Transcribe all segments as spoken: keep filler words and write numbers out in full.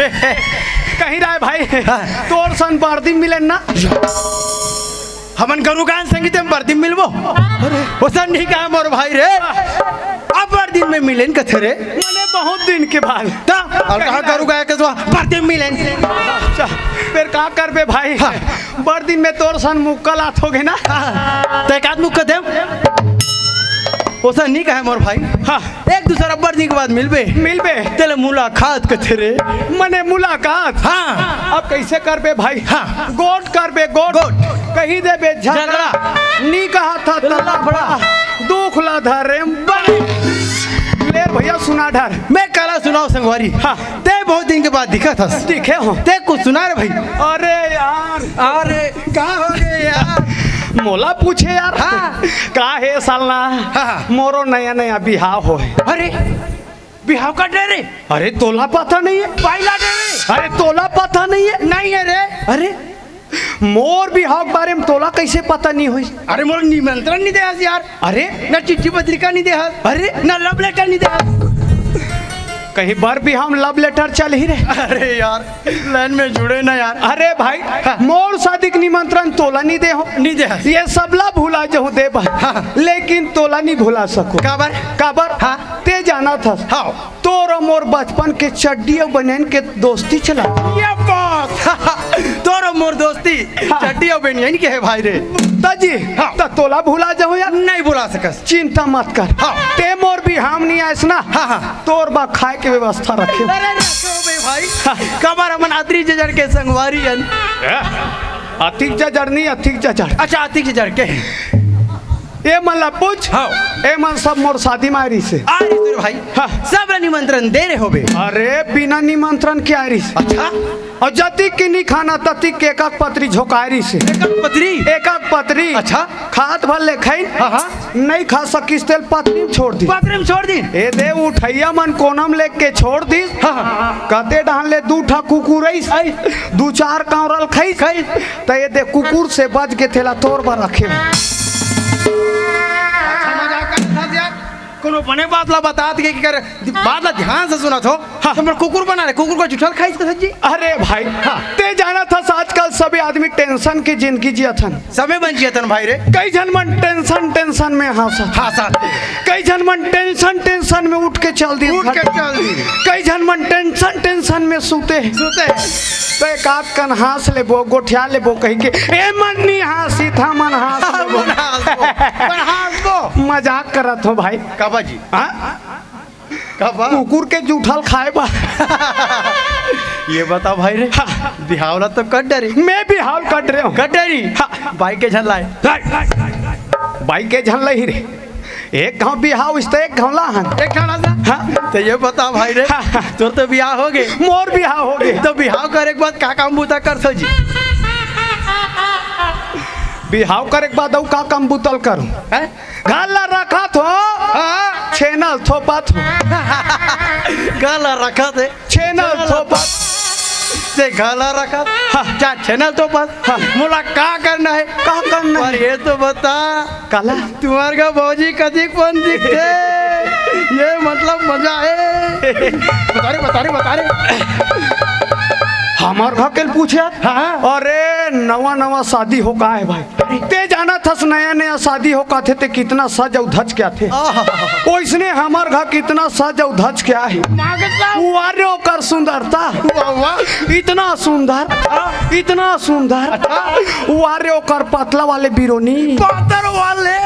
कहीं राय भाई, हाँ। तोर सन बरदी मिलेन ना। हमन गरु गायन संगीत में बरदी मिलबो। अरे। ओसन नहीं कहा मोर भाई रे। अब बरदी में मिलेन कथे रे। मने बहुत दिन के बाद। ता, और कहा गरु गाय के तो बरदी मिलेन। अच्छा, फिर का करबे भाई? हाँ। बरदी में तोर सन मुक्का लात होगे ना। हाँ। ते एक आध मुक्का दे। ओसन नहीं कहा मोर भाई। हाँ। एक दूसर अब्बड़ दिन के बाद मिलबे। मिलबे। तेले मुलाकात कथे रे। मने मुलाकात? हाँ। अब कैसे करबे भाई? हाँ। गोठ करबे, गोठ। गोठ। कही देबे झगड़ा। झगड़ा। नी कहा था तो लफड़ा। लफड़ा। दुख ला धरे बड़े। ले भैया सुना डर। मैं काला सुनाव संगवारी। हाँ। ते बहुत दिन के बाद दिखत हस। दिखे हो। ते कुछ सुना रे भाई। अरे यार। अरे का हो गए यार? मोला पूछे यार। हाँ। का हे सालना? हाँ, हाँ। मोरो नया नया बिहाव होय। अरे, बिहाव का डरे? अरे, तोला पता नहीं है? पाइला डरे? अरे, तोला पता नहीं है? नहीं है रे। अरे, मोर बिहाव के बारे में तोला कैसे पता नहीं होई? अरे, मोर निमंत्रण नहीं दे हस यार। अरे, न चिट्ठी पत्रिका नहीं दे हस। अरे, न लव लेटर नहीं दे हस। कहीं बर बिहाव में लव लेटर चलही रे? अरे यार, लाइन में जुड़े ना यार। अरे भाई, हाँ। मोर शादी के निमंत्रण तोला नहीं दे हो। नहीं दे हस। ये सबला भुला जहूँ दे भाई। हाँ। लेकिन तोला नहीं भुला सको। काबर? काबर? हाँ। ते जाना था। हाँ। तोर अउ मोर बचपन के चड्डी अउ बनियान के दोस्ती चला। ये बात। तोर अउ मोर दोस्ती हाँ। चड्डी अउ बनियान के है भाई रे। त जी, हाँ। त तोला भुला जहूँ यार। नहीं भुला सकस। चिंता मत कर। हाँ। ते मोर बिहाव नहीं आयस ना। हाँ, हाँ। तोर बा खाए के व्यवस्था रखे। अरे रखो बे भाई। हाँ। काबर हमन अतिक जजड़ के संगवारी हन। ए, अतिक जजड़ नहीं, अतिक जजड़। अच्छा, अतिक जजड़ के। ए मन ला पूछ। हाँ। ए मन सब मोर शादी में आय रहिस हे। आय रहिस रे भाई। हाँ। सब ला निमंत्रण दे रहे होबे। अरे बिना निमंत्रण के आय रहिस हे। अच्छा। अउ जतिक के नी खाना ततिक के एकक पतरी झोंकाय रहिस हे। एकक पतरी? एकक पतरी। अच्छा। खात भर ले खाइन। हाँ, हाँ। नहीं खा सकिस तेला पतरी में छोड़ दिस। पतरी में छोड़ दिस? ए दे उठइया मन कोना में लेके छोड़ दिस। हाँ, हाँ। कते डहन ले दू ठा कुकुर आइस। आइस। दू चार कांवरा ल खाइस। खाइस। त ए दे कुकुर से बच के तेला तोर बर रखे। अच्छा मजाक करत हस यार। कोनो बने बात ला बतात के, के कर, बात ला ध्यान से सुनत हो। हाँ। त मोर कुकुर बना ले, कुकुर के जूठा ल खाइस कथे जी। अरे भाई, हाँ। ते जानत हस आजकल सबे आदमी tension के जिंदगी जियत हन। सबे मन जियत हन भाई रे। कई झन मन tension, tension में हंसत। हंसत। कई झन मन tension, tension में उठ के चल दिस उठ के घर। चल दिस। कई झन मन tension, tension में सूते। सूते। त एक आध कन हंस लेबो, गोठिया लेबो कहि के, ए मन नी हंसिस, हमन हंस लेबो। हमन हंसबो। पर हंसबो। मजाक करत हो भाई। काबर जी? हाँ? काबर? कुकुर के जूठा ल खाए बर। ये बता भाई रे, हाँ। बिहाव ला तो कट डरे। मैं बिहाव कट रहे हूँ। कट डरे? हाँ। बाई के झन लाए। बाई के झन लाही रे। एक घांव बिहाव होइस त एक घांव लाहन। एक घांव लाहन। हाँ। त ये बता भाई रे, हाँ, हाँ। तोर तो बिहाव होगे। मोर बिहाव होगे। त बिहाव करे के बाद का काम बूता करथो जी? बिहाव करे के बाद अउ का काम बूता ल करूं? हैं? घर ला रखत हो, हाँ। छेना ल थोपत हो। घर ला रखत हे। छेना ल थोपत। ते घर ला रखत। हाँ। जा छेना ल थोपत। हाँ। मोला का करना हे? का करना हे? पर ये तो बता। काला? तुम्हार घर भौजी कतिक पन दिखथे? ये मतलब मजा हे। बता रे, बता रे, बता रे। हमर घर के ल पूछे? हाँ, हाँ। अरे नवा नवा शादी हो का हे भाई? ते जानत हस, नया नया शादी हो कथे ते कितना सज अउ धज के आथे। आहा। ओइसने हमर घर कितना सज अउ धज के आहे। मागत ला। उ आरे ओकर सुंदरता। वाह, वाह। इतना सुंदर, हाँ। इतना सुंदर। अच्छा। उ आरे ओकर पतला वाले बिरोनी। पातर वाले।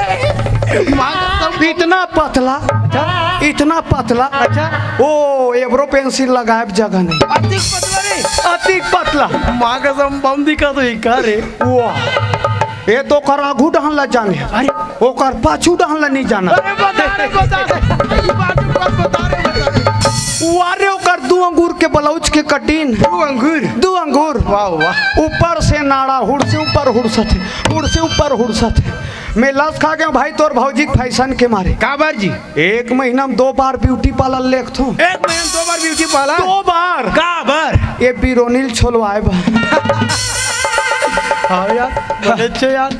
मागत ला। इतना पतला, अच्छा। इतना पतला। अच्छा। ओ, एब्रो पेंसिल लगाए जगह नहीं। अतिक पतला रे। अतिक पतला। माँ कसम बम दिखा तो ही का रे। वाह, ए तो ओकर आगू डहन ला जाने, अरे। ओकर पाछू डहन ला नहीं जाना। अरे बता रे, बता रे। ई बात मत बता रे, बता रे। वाह रे, ओकर दू अंगूर के ब्लाउज के कटिंग। दू अंगूर? दू अंगूर। वाह, वाह। ऊपर से नाड़ा, हुड़ से ऊपर हुड़सत हे, हुड़ से ऊपर हुड़सत हे। मैं लस खा गया भाई तोर भौजी के फैशन के मारे। काबर जी? एक महीना में दो बार ब्यूटी पार्लर लेगथों। एक महीना में दो बार ब्यूटी पार्लर? दो बार। काबर? ये बिरोनी ल छोलवाए बर। हाँ यार, बड़े अच्छे यार।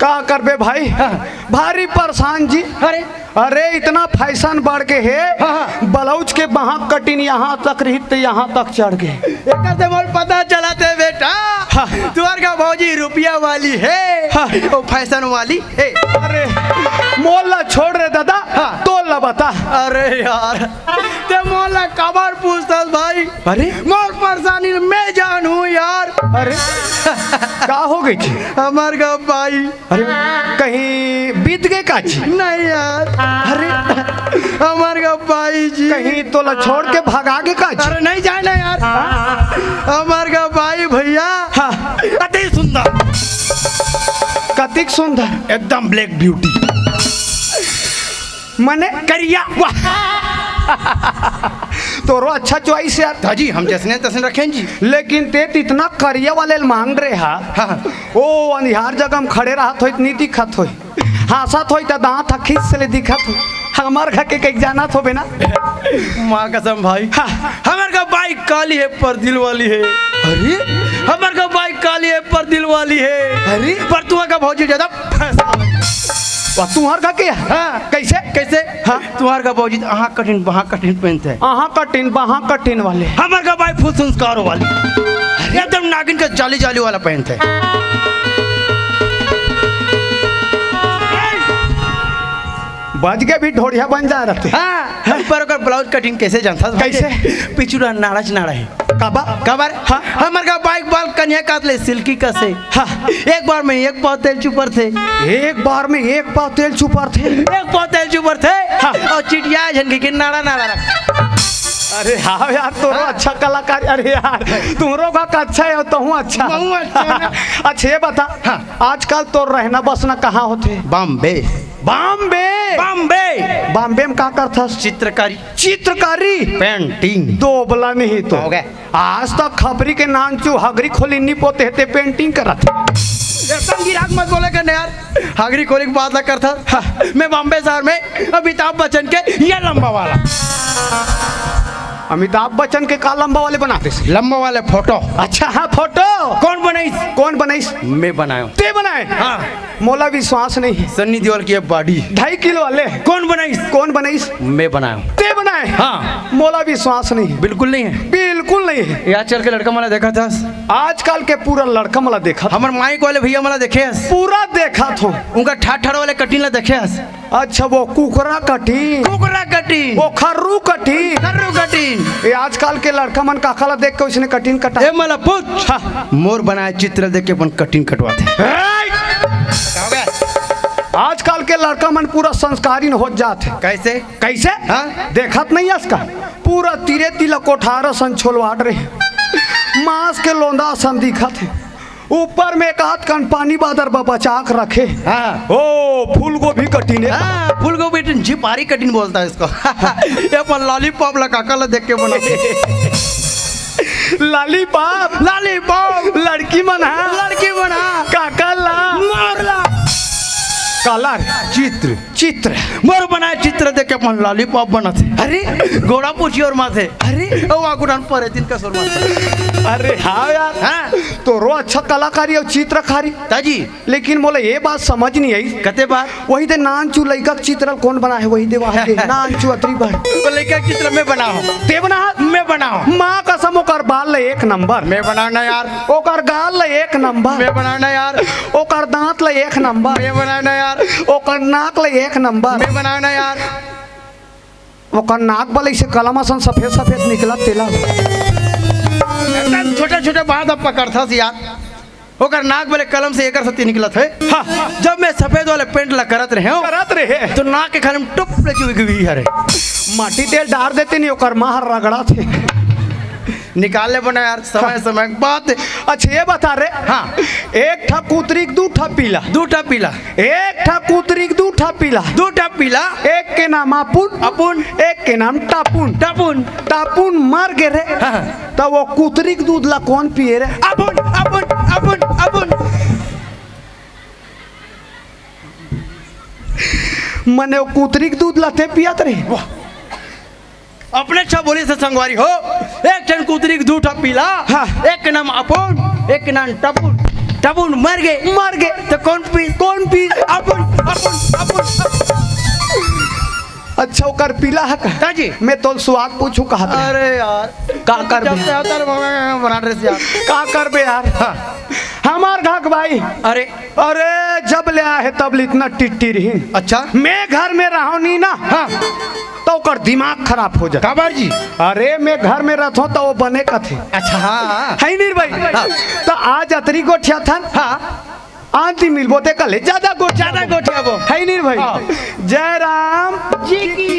का करबे भाई? हाँ। भारी परेशान जी। अरे। अरे, इतना फैशन बढ़ के हे। हाँ, हाँ। ब्लाउज के बाहक कटिंग यहाँ तक रही त यहाँ तक चढ़ गे। एकर से मोर पता चलत हे बेटा। हाँ। तुहर का भौजी रुपया वाली हे, हाँ। वो फैशन वाली हे। अरे, मोला छोड़ रे दादा, हाँ। तोला बता। अरे यार, ते मोला काबर पूछथस भाई? अरे? मोर परेशानी मैं जानहूँ यार। अरे, का हो गे जी? हमर का भाई। अरे, कहीं बीत गे का जी? नहीं यार। अरे, हमर का भाई जी। कहीं तोला छोड़ के भगा गे का जी? अरे, नहीं जाए ना यार। हमर का भाई भैया। हाँ। अति सुंदर। कतिक सुंदर? एकदम black beauty। मने? करिया। वाह। तोरो अच्छा choice यार। हाँ जी, हम जैसने तैसने रखें जी। लेकिन ते त इतना करिया वाले ल मांग रहे हा। हाँ। ओ, अंधियार जगह में खड़े रहत होई त नी दिखत होई। हाँसत होई त दांत ह खींच ले दिखत होई। हमर घर के कहीं जानत होबे ना। माँ कसम भाई। हाँ। हमर का बाई काली हे पर दिल वाली हे। अरे? हमर का बाई काली हे पर दिल वाली हे। अरे? पर तुहर का भौजी ज्यादा फैशन वाली। वाह, तुहर का के? हाँ। कैसे? कैसे? हाँ। तुहर का भौजी त अहाँ कटिन, बहा कटिन पहनथे। अहाँ कटिन, बहा कटिन वाले। हमर का बाई full संस्कारों वाली। एकदम नागिन का जाली जाली वाला पहनथे। बज के भी ढोढ़िया बन जा रहते। हाँ, पर ओकर ब्लाउज कटिंग कैसे जानथस भाई? कैसे? पिछुड़ा नाड़ा च नाड़ा हे। काबर? काबर? हाँ। हमर का बाई के बाल कनिहा काट ले सिल्की कस हे। हाँ। एक बार में एक पाव तेल चुपरथे। एक बार में एक पाव तेल चुपरथे। एक पाव तेल चुपरथे। हाँ। अउ चिटिया झन के नाड़ा नाड़ा रख। अरे हाँ यार, तोरो हाँ। अच्छा कलाकार। अरे यार, तुमरो का अच्छा हे, तहूँ अच्छा। महूँ अच्छा हे। अच्छा, ये बता, हाँ। आजकल तोर रहना बसना कहाँ होथे? बॉम्बे। बॉम्बे? बॉम्बे। बॉम्बे में का करथस? चित्रकारी। चित्रकारी? Painting। दोबला नहीं तो। हो गया। आज तक खपरी के नानचू हगरी खोली नी पोते हे ते painting करत हे। एकदम गिराक मत बोले कर यार। हगरी खोली के बात ला करथस। हाँ। मैं बॉम्बे शहर में अमिताभ बच्चन के ये लंबा वाला। अमिताभ बच्चन के का लंबा वाले बनाथे? लंबा वाले फोटो। अच्छा, हाँ, फोटो। कौन बनाइस? कौन बनाइस? मैं बनायो। ते बनाए? हाँ। मोला विश्वास नहीं हे। सन्नी देओल की ये body। ढाई किलो वाले। कौन बनाइस? कौन बनाइस? मैं बनायो। ते बनाए? हाँ। मोला विश्वास नहीं हे। बिल्कुल नहीं हे। बिल्कुल नहीं हे। ये आजकल के लड़का मन ला देखथस? आजकल के पूरा लड़का मन ला देखत। हमर माइक वाले भैया मन ला देखे हस? पूरा देखत हों। उनका ठाठ ठाठ वाले कटिंग ला देखे हस? अच्छा, वो कुकरा कटिंग। कुकरा कटिंग। वो खर्रू कटिंग। खर्रू कटिंग। ये आजकल के लड़का मन काका ला देख के ओइसने कटिंग कटा। ए, मला पूछ। हाँ। मोर बनाए चित्र देख के अपन कटिंग कटवाथे। ए! आजकल के लड़का मन पूरा संस्कारी न होत जात हे। कैसे? कैसे? हाँ? देखत नहीं हस का? पूरा तीरे तिला कोठार असन छोलवात रहे। मांस के लोंदा असन दिखत हे। ऊपर में एक आध कन पानी बादर बा बचा के रखे। हाँ। ओ, फूलगोभी कटिंग हे। हाँ, फूलगोभी कटिंग, झिपारी कटिंग बोलता है इसको। ये अपन lollipop ला काका ला देख के बना। Lollipop? Lollipop। लड़की मन हा? लड़की मन हा? काका ला? मोर ला। Colour? चित्र। चित्र। मोर बनाए चित्र देख के अपन lollipop बनाथे। अरे। गोड़ा पूछी और माथे। अरे। ओ आगुडान परे दिन का सोर माथे। अरे हाँ यार। हाँ। तोरो अच्छा कलाकारी अउ चित्रकारी। ताजी। लेकिन मोला ये बात समझ नहीं आई। कते बात? वही दे नानचू लइका के चित्र ल कौन बनाए हे, वही दे वहाँ दे। नानचू अतरी बड़। वो लइका के चित्र मैं बनाओ। ते बना? मैं बनाओ। माँ कसम, ओकर बाल ल एक नंबर। मैं बनाओ ना यार। ओकर गाल ल एक नंबर। मैं बनाओ ना यार। ओकर दांत ल एक नंबर। मैं बनाओ ना यार। ओकर नाक ल एक नंबर। मैं बनाओ ना यार। ओकर नाक बल ऐसे कलम असन सफेद सफेद निकलत तेला। एकदम छोटे छोटे बात अब पकड़थस यार। ओकर नाक बले कलम से एकर सती निकलत हे। हाँ। जब मैं सफेद वाले पेंट ला करत रहे हूँ, करत रहे। तो नाक के खाली में टुप ले चुई गई हरे। माटी तेल डार देते नहीं, ओकर माँ हर रगड़ाथे। निकाल ले बना यार, समय हाँ। समय के बात। अच्छा ये बता रे। हाँ। एक ठा कुतरी के दू ठा पीला। दू ठा पीला। एक ठा कुतरी के दू ठा पीला। दू ठा पीला। एक के नाम अपुन। अपुन। एक के नाम टापुन। टापुन। टापुन मर गे रे। हाँ। त वो कुतरी के दूध ला कौन पिए रे? अपुन, अपुन, अपुन, अपुन। मने वो कुतरी के दूध ला ते पियत रहे। वाह। अपने अच्छा बोली से संगवारी हो, एक ठन कुतरी के दू ठा पीला, हाँ। एक के नाम अपुन, एक के नाम टपुन। तब उन मर गे। मर गे। त कौन पीस? कौन पीस? अपन, अपन, अपन। अच्छा, ओकर पीला हे का? का जी? मैं तोर सुहाग पूछूं कहा था। अरे यार। का करबे? जब से आता रे बाबा, बना ड्रेस यार। का करबे यार? हाँ। हमार घाक भाई। अरे। अरे, जब ले आए हे, तब ले इतना टिट्टी रहिन। अच्छा। मैं घर में रहूं नहीं ना। हाँ। त ओकर दिमाग खराब हो जाथे। काबर जी? अरे, मैं घर में रहथों त वो बने कथे। अच्छा, हाँ, हाँ। हे नहीं रे भाई? हाँ। त आज अतरी गोठियाथन। हाँ। आंधी मिलबो ते कल ज्यादा गोठियाबो। ज्यादा गोठियाबो। हे नहीं रे भाई? हाँ। जय राम जी की।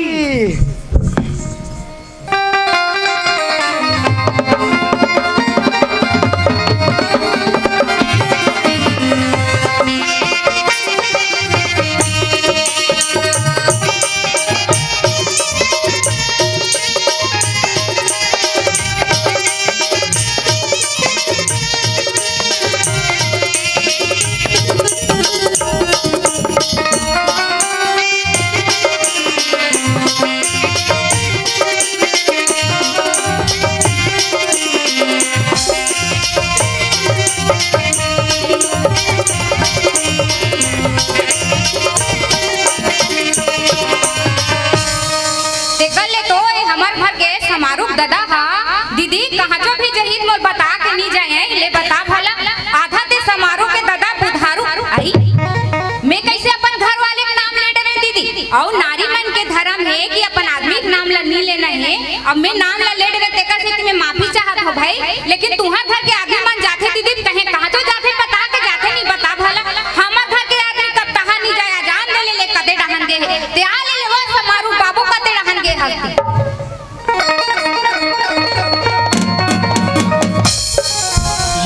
तेकर ले तो ए हमर घर के समारू के ददा हा, दीदी, कहांचो भी जही त मोला बता के नी जाय, ले बता भला, आधा ते समारू के ददा बुधारू। आई, मैं कइसे अपन घर वाले के नाम ले डरें दीदी? अउ नारी मन के धरम हे कि अपन आदमी के नाम ला नी लेना हे। अब मैं नाम ला ले डरें, तेकर सेती मैं माफी चाहत हों भाई, लेकिन तुंहर घर के आदमी मन जाथे दीदी, त कहे कहांचो जाथे, बता के जाथे, नी बता भला। हमर घर के आदमी कब तहां नी जाय, जान दे ले, ले कते डहन गे हे। ते आ ले, ले वो समारू बाबू कते डहन गे हस।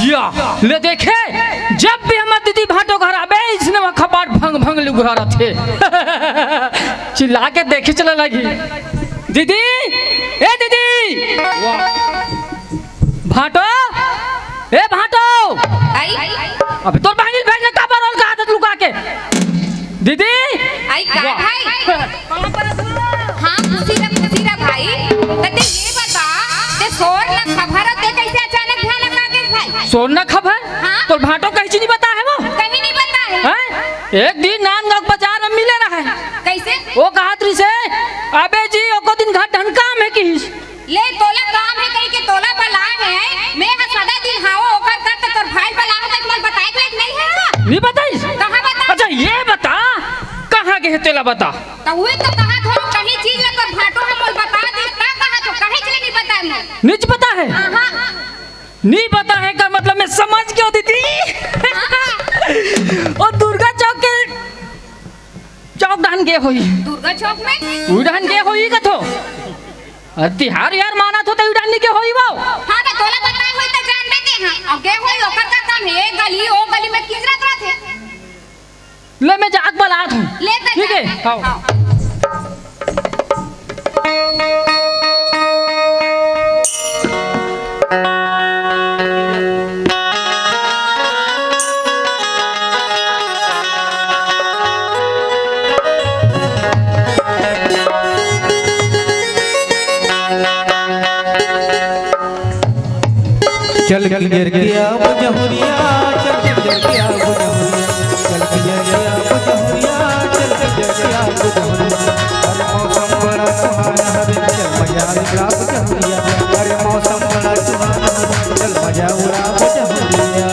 या, ले देखे, जब भी हमर दीदी भांटो घर आबे, इसने वो कपाट भंग भंग लुगरा रथे। चिल्ला के देखे चले लगी, "दीदी, ए दीदी, वाह। भांटो, ए भांटो।" आई। अबे तोर बहिनी भेजने का बरल का आदत लुका के। दीदी। आई का वाह। भाई? हाँ, खुशी रह, खुशी रह भाई। त ते ये बता, ते सोर न खबर, ते कइसे अचानक भयानक आ गे भाई? सोर न खबर? हाँ। तोर भांटो कहीं चीज नी बता हे वो? कहीं नी बता हे। हैं? एक दिन नांदगांव बाजार में मिले रहे। कइसे? वो कहत रहिसे, "अबे जी, एको दिन घर ढन काम हे" किहिस। ले, तोला काम हे कहिके तोला बलाए हे। मैं ह सदा दिन हावों ओकर कर, त तोर भाई बलाए हे, त मोला बताए के लायक नइ हे? नी बताइस? कहाँ बता? अच्छा, ये बता, कहाँ गे हे तेला बता। त उही तो कहत हों, कहीं चीज ला तोर भांटो ह मोला बता दिस, का कहत हों, कहीं चीज ला नी बताए मोला। नीच पता हे? हाँ, हाँ। नी पता हे का मतलब मैं समझ गेंव दीदी। हाँ, हाँ। ओ दुर्गा चौक के चौक डहन गे होही। दुर्गा चौक में? उही डहन गे होही कथों। अरे तिहार यार मानत हों त उही डहन नी गे होही वो। हाँ, त तोला बताए होही त जानबे ते हाँ। अउ गे होही ओकर का काम हे, ए गली, ओ गली में किंजरत रथे। ले मैं जाके बलात हों। ले त ठीक जा। हे? हाँ। हाँ। चल किंजर के आबो जहुरिया, चल किंजर के आबो जहुरिया, चल किंजर के आबो जहुरिया, चल किंजर के आबो जहुरिया। अरे मौसम बड़ा सुहाना हवे, चल मजा उड़ाबो जहुरिया। अरे मौसम बड़ा सुहाना हवे, चल मजा उड़ाबो जहुरिया।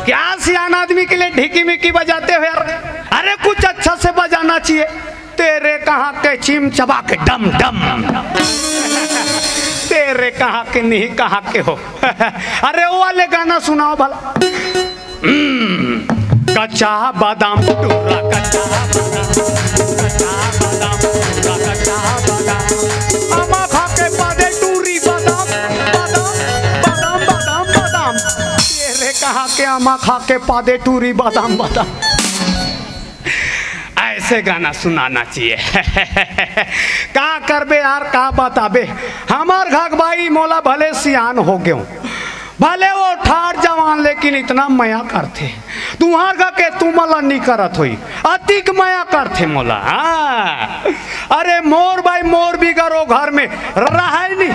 क्या सियान आदमी के लिए ढिकी मिकी बजाते हो यार? अरे कुछ अच्छा से बजाना चाहिए। तेरे कहाँ के चिमचबा के डम डम, तेरे कहाँ के नहीं कहाँ के हो। अरे वो वाले गाना सुनाओ भला। हम्म, कच्चा बादाम टूरा, कच्चा बादाम, कच्चा बादाम टूरा, कच्चा बादाम। आमा खा के पादे टूरी बादाम, बादाम, बादाम, बादाम, बादाम। तेरे कहाँ के आमा खा के पादे टूरी बादाम, बादाम। ऐसे गाना सुनाना चाहिए। का करबे यार, का बताबे। हमार घाक भाई मोला भले सियान हो गेंव, भले वो ठाढ़ जवान, लेकिन इतना मया करथे। तुंहर घाक के तुमन ला नी करत होही, अतिक मया करथे मोला। हाँ। अरे मोर भाई मोर बिगर वो घर में रहय नी।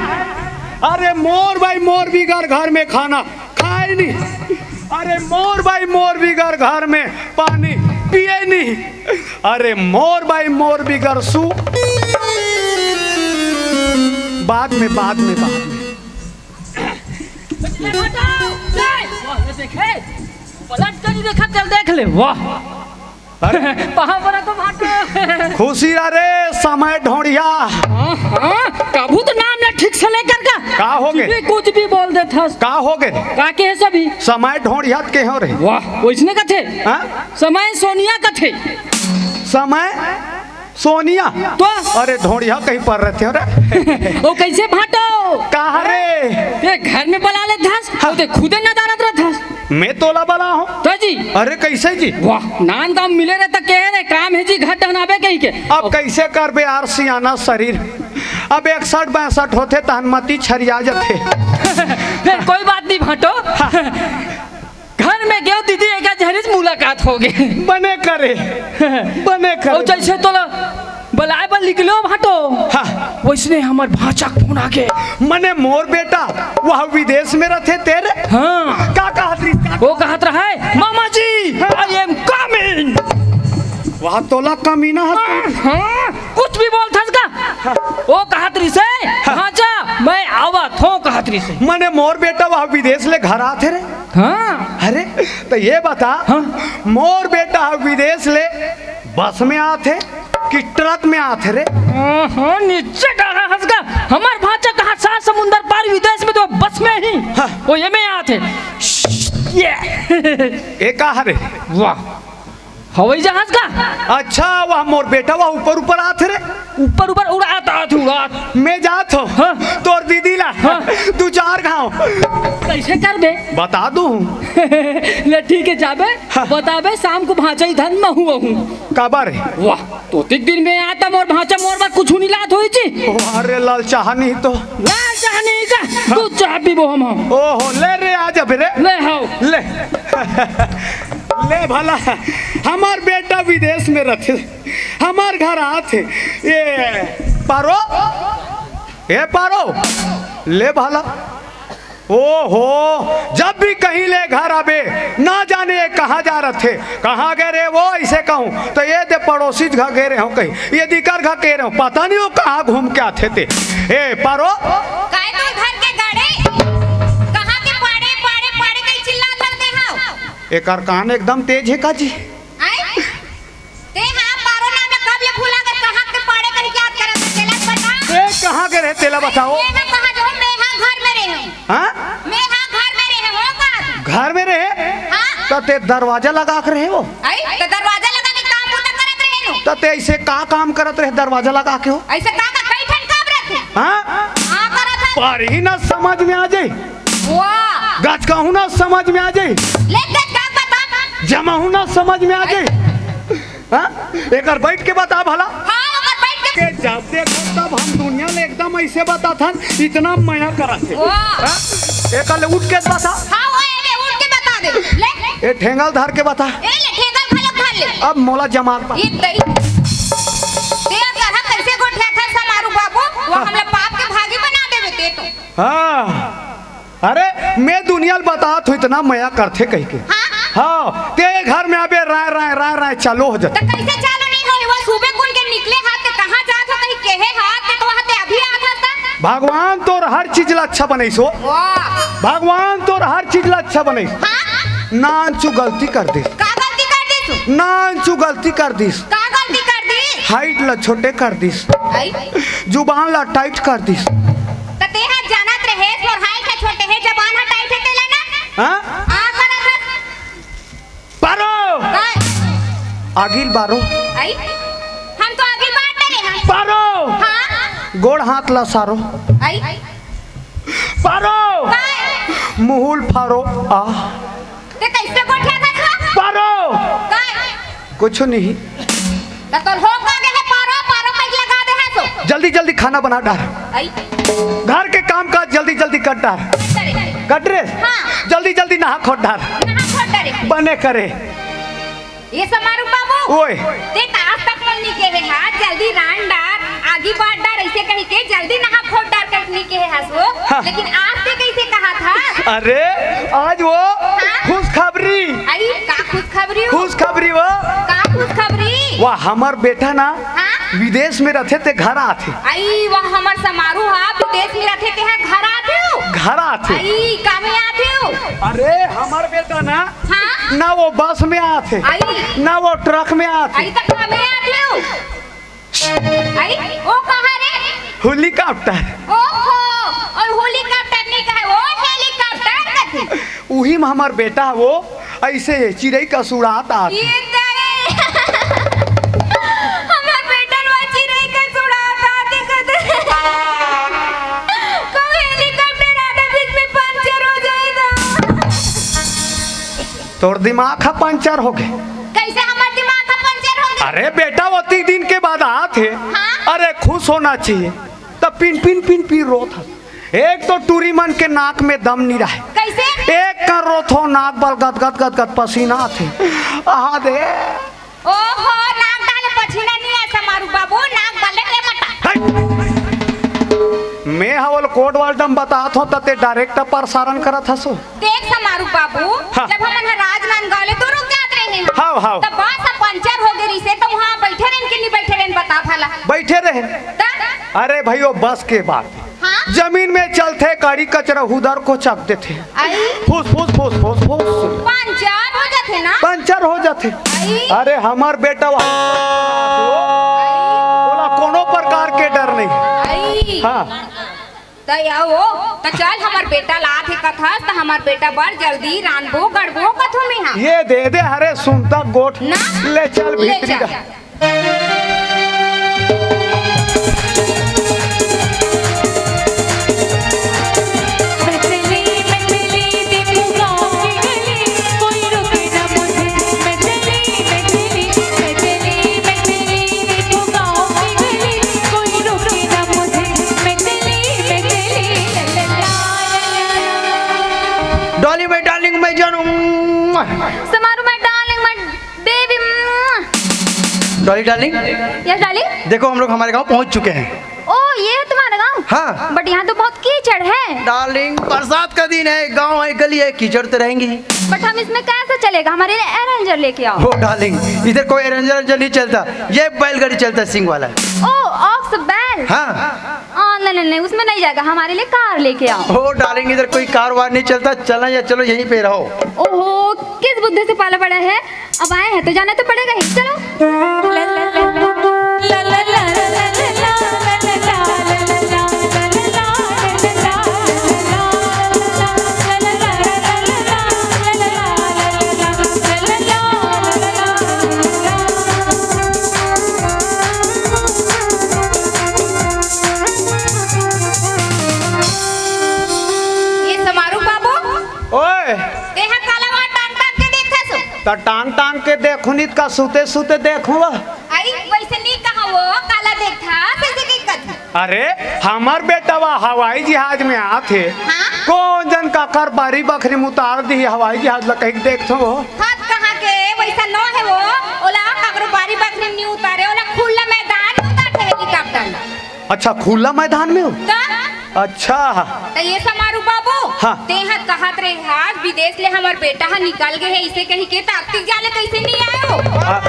अरे मोर भाई मोर बिगर घर में खाना खाय नी। अरे मोर बाई मोर बिगर घर में पानी पिए नहीं। अरे मोर बाई मोर बिगर सु बाद में, बाद में, बाद में। वाह, ये देखे, पलट के नहीं देखा, चल देख ले। वाह। अरे। पहाड़ पर तो भाटो। खुशी रह रे, समय ढोंढिया। हाँ, हाँ, कभू तो नाम ना ठीक से लेकर का। का हो गए? कुछ भी, कुछ भी बोल देथस। का हो गए? का के है सभी? समय ढोंढिया के हो रे। वाह, वैसने कथे। हाँ? समय सोनिया कथे। समय सोनिया। तो? अरे ढोंढिया कहीं पर रहते हो रे। वो कैसे भाटो? कहा रे? ये घर में बला लेथस, हाँ। वो ते खुदे नदारत रहथस। मैं तोला बला हूँ। तो जी। अरे कैसे जी? वाह, नान काम मिले रहे तो कह रहे, काम है जी, घर टहनाबे कहीं के। अब कैसे करबे यार, सियाना शरीर। अब इकसठ बासठ होथे, तहन मती छरिया जथे। फिर कोई बात नहीं भाटो। हाँ। घर में गयो दीदी, एक झरिस मुलाकात हो गए। बने करे, बने करे। और जैसे तोला बलाए बर निकलो भाटो। हाँ। वैसने हमर भांचा के फोन आगे। मने मोर बेटा वह विदेश में रहथे तेरे। हाँ। का कहत रहिस? का वो कहत रहा है, "मामा जी, हाँ। I am coming।" वह तोला कमीना हस। हाँ, हाँ, कुछ भी बोलथस का? हाँ। वो कहत रहिस है, हाँ। "भांचा, मैं आवत हूँ," कहत रहिस है। मने मोर बेटा वह विदेश ले घर आथे रे। हाँ। अरे, तो ये बता, हाँ। मोर बेटा ह विदेश ले बस में आथे कि ट्रक में आथे रे? हाँ, नीचे डारा हंसगा। हमार भांचा कहा सात समुंदर पार विदेश में तो बस में ही। हाँ। वो ये में आथे। ये। ए का हरे? वाह। हवाई जहाज का? अच्छा, वह मोर बेटा, वह ऊपर ऊपर आथे रे। ऊपर ऊपर उड़ात आत उड़ात। मैं जात हो। हाँ। तोर दीदी ला। हाँ। दू चार घाव। कैसे करबे? बता दूं। ले ठीक है, जाबे। हाँ। बताबे, शाम को भांचा इधर महू आहूं। काबर? वाह, तो तीन दिन में आता मोर भांचा, मोर बर कुछ नहीं लात होई जी। वाह रे लाल चाहनी तो। लाल चाहनी का, तू चाह पीबो हम, हम। ओहो, ले रे, आ जाबे रे। ले हाओ। ले। ले भला, हमार बेटा विदेश में रहथे, हमार घर आथे। ए पारो, ए पारो, ले भला। ओहो, जब भी कहीं ले घर आबे, ना जाने ये कहाँ जा रथे, कहाँ गए रे वो, ऐसे कहूँ तो ये दे पड़ोसी घर गए रहे हो कहीं, ये दिकर घर गए रहे हो, पता नहीं वो कहाँ घूम के आथे ते। ए पारो, काय तो घर के गाड़े, कहाँ के पाड़े, पाड़े, पाड़े कहीं चिल्लात लगते हो? एकर कान एकदम तेज है का जी? आय? ते हा पारो नाम ला कब ले भुला गए, कहाँ के पाड़े कहीं याद करत है, तेला बता। ए, कहाँ के रहे, तेला बताओ। ये ना कहा जो मैं हा घर में रहे हूँ। हाँ? मैं हा घर में रहे हूँ का? घर में रहे? हाँ। तो ते दरवाजा लगा के रहे हो? आई, तो दरवाजा लगा के काम बूता करत रहे हो। तो ते ऐसे का काम करत रहे दरवाजा लगा के हो? ऐसे का का कई ठन काम रहते? हाँ? हाँ, करत है। पर ही ना समझ में आ जाए। वाह। गच कहूँ ना समझ में आ जाई। ले, ले, का बता? जमा हूँ ना समझ में आ जाई। हाँ? एकर बैठ के बता भला। हाँ, ओकर बैठ के। के जब देखो तब हम दुनिया ले एकदम ऐसे बताथन, इतना मया करत हे। वाह। हाँ? एकर ले उठ के बता। हाँ, वो ए ले, उठ के बता दे। ले। ए ठेंगल धर के बता। ए ले, ठेंगल घलो धर ले। अब मोला जमा बा। ये दई। ते अगर हम कैसे गोठिया था समारू बाबू, वो हाँ। हमला पाप के भागी बना देवे ते तो। हाँ। अरे, मैं दुनिया ल बतात हूँ, इतना मया करथे कहिके। हाँ? हाँ, ते घर में आबे, राय, राय, राय, राय, चालू हो जाथे। तो कैसे चालू नहीं होई? वो सुबह कुन के निकले हाथ ते कहाँ जात हो, कहीं केहे हाथ ते तो वहाँ ते अभी आत हस ता। भगवान तोर हर चीज ला अच्छा बनइस हो। वाह। भगवान तोर हर चीज ला अच्छा बनइस। हाँ? नानचू गलती कर दिस। का गलती कर दिस? नानचू गलती कर दिस। का गलती कर दिस? हाइट ला छोटे कर दिस। आई? जुबान ला टाइट कर दिस। त तेहा जानत रहे, मोर हाइट ह छोटे हे, जबान ह टाइट हे, तेला ना? हाँ? आ, करत हस। पारो! काय? आगी ल बारो। आई? हम तो आगी बार डरे हन। पारो! हाँ? गोड़ हाथ ला सारो। आई? पारो! काय? मुहुल फारो। आ। ते कैसे गोठिया था छुआ? पारो! काय? कुछ नहीं। त तोर हो का गे हे पारो, पारो कहीं लगा दे है तो। जल्दी, जल्दी खाना बना डार। आई। घर के काम काज जल्दी, जल्दी कर डार। करे। कट रे? हाँ। जल्दी, जल्दी नहा खोट डार। नहा खोट डारे। बने करे। ये समारू बाबू। ओए। ते त आज तक मन नहीं के हे, हाँ, जल्दी रान डार, आगी बार डार, ऐसे कहीं के जल्दी नहा खोट डार कर नहीं के हे हंसो। हाँ। लेकिन आज ते कैसे कहा था? अरे, आज वो हाँ? खुश खा वाह, हमर बेटा ना हाँ? विदेश में रथे ते घर आथे। आई, वाह, हमर समारू हा विदेश में रथे ते हा घर आथे हो? घर आथे। आई, कामे आथे हो? अरे, हमर बेटा ना हाँ? ना वो बस में आथे, आई। ना वो ट्रक में आथे। आई, त कामे आथे हो? आई, ओ कहाँ रे? हेलीकॉप्टर। ओहो, और हेलीकॉप्टर नहीं कहे, वो हेलीकॉप्टर कथे। उही में हमर बेटा वो ऐसे चिरई कस उड़ात आत। ये तो हमर बेटा वो चिरई कस उड़ात आत, देखत। कहूँ हेलीकॉप्टर आथे बीच में पंचर हो जाए तो। तोर दिमाग ह पंचर हो गे। कैसे हमर दिमाग ह पंचर हो गे? अरे बेटा, ओतिक दिन के बाद आत हे। हाँ? अरे खुश होना चाहिए। त पिन पिन पिन पिन रोत हस। एक तो टूरी मन के नाक में दम नी रहे। कैसे? एक कर रोथो, नाक बल गद गद गद गद पसीना आथे। आहा दे। ओहो, नाक डाले पसीना नी आय समारू बाबू, नाक बले रे मटा। हट। मैं हवल कोड वाल्डम बतात हो त ते डायरेक्ट प्रसारण करत हसो। देख समारू बाबू, हाँ। जब हमन ह राजनांदगांव ले दुरुग जात रहे हन, हाव, हाव। त बस ह पंचर हो गे रिहिसे, त उहाँ बइठे रहेन कि नी बइठे रहेन, बता भला। बइठे रहेन। त? अरे भई, ओ बस के बात। हाँ? जमीन में चलथे, गाड़ी कचरा हुदर को चक देथे। आई? फुस, फुस, फुस, फुस, फुस। पंचर हो जाथे ना? पंचर हो जाथे। आई? अरे, हमर बेटा वहाँ ओला कोनो प्रकार के डर नहीं। आई? हाँ। त या वो, त चल हमर बेटा ला आथे कथस, त हमर बेटा बर जल्दी रांधबो, गढ़बो कथों में हाँ। ये दे दे, अरे सुनता गोठ। ना? ले चल ले भीतरी चल। जा। डॉली, मैं डार्लिंग, मैं जानू। समारू, मैं डार्लिंग, मैं baby. Dolly darling. Yes darling. देखो, हम लोग हमारे गांव पहुंच चुके हैं। ओ, ये है तुम्हारा गांव? हाँ। बट यहाँ तो बहुत कीचड़ है। डार्लिंग, बरसात का दिन है, गांव है, गली है, कीचड़ तो रहेंगी। बट हम इसमें कैसे चलेगा? हमारे लिए अरेंजर लेके आओ। हो डार्लिंग, इधर कोई अरेंजर अरेंजर नहीं चलता, ये बैलगाड़ी चलता है, सिंग वाला। ओ, ऑक्स बैल। हाँ। आ, नहीं, नहीं, नहीं, उसमें नहीं जाएगा, हमारे लिए कार लेके आओ। हो डार्लिंग, इधर कोई कार वार नहीं चलता, चलना या चलो, यहीं पे रहो। ओहो, किस बुद्धू से पाला पड़ा है? अब आए हैं तो जाना तो पड़ेगा ही। चलो। ये समारू बाबू, ओए, तेहा काला वहाँ टांग टांग के देखथस? त टांग टांग के देखहूँ, नहीं त का सुते सुते देखहूँ? आई, वैसे नहीं कहा वो, काला देखथस, ऐसे कहीं कथे। अरे, हमर बेटवा हवाई जहाज में आथे। हाँ? कौन जन काकर बारी बखरी में उतार दी हवाई जहाज ला, कहीं देखथो वो। हाथ कहाँ के, वैसा नो है वो, ओला काकरो बारी बखरी में नहीं उतारे, ओला खुला मैदान में उतारथे हेलीकॉप्टर। अच्छा, खुला मैदान में हो? त? अच्छा। त ये समारू बाबू, हाँ। तेहा कहत रहे, आज विदेश ले हमर बेटा ह निकल गे हे, इसे कही के ताकतिक जाले कैसे नहीं आयो? हाँ।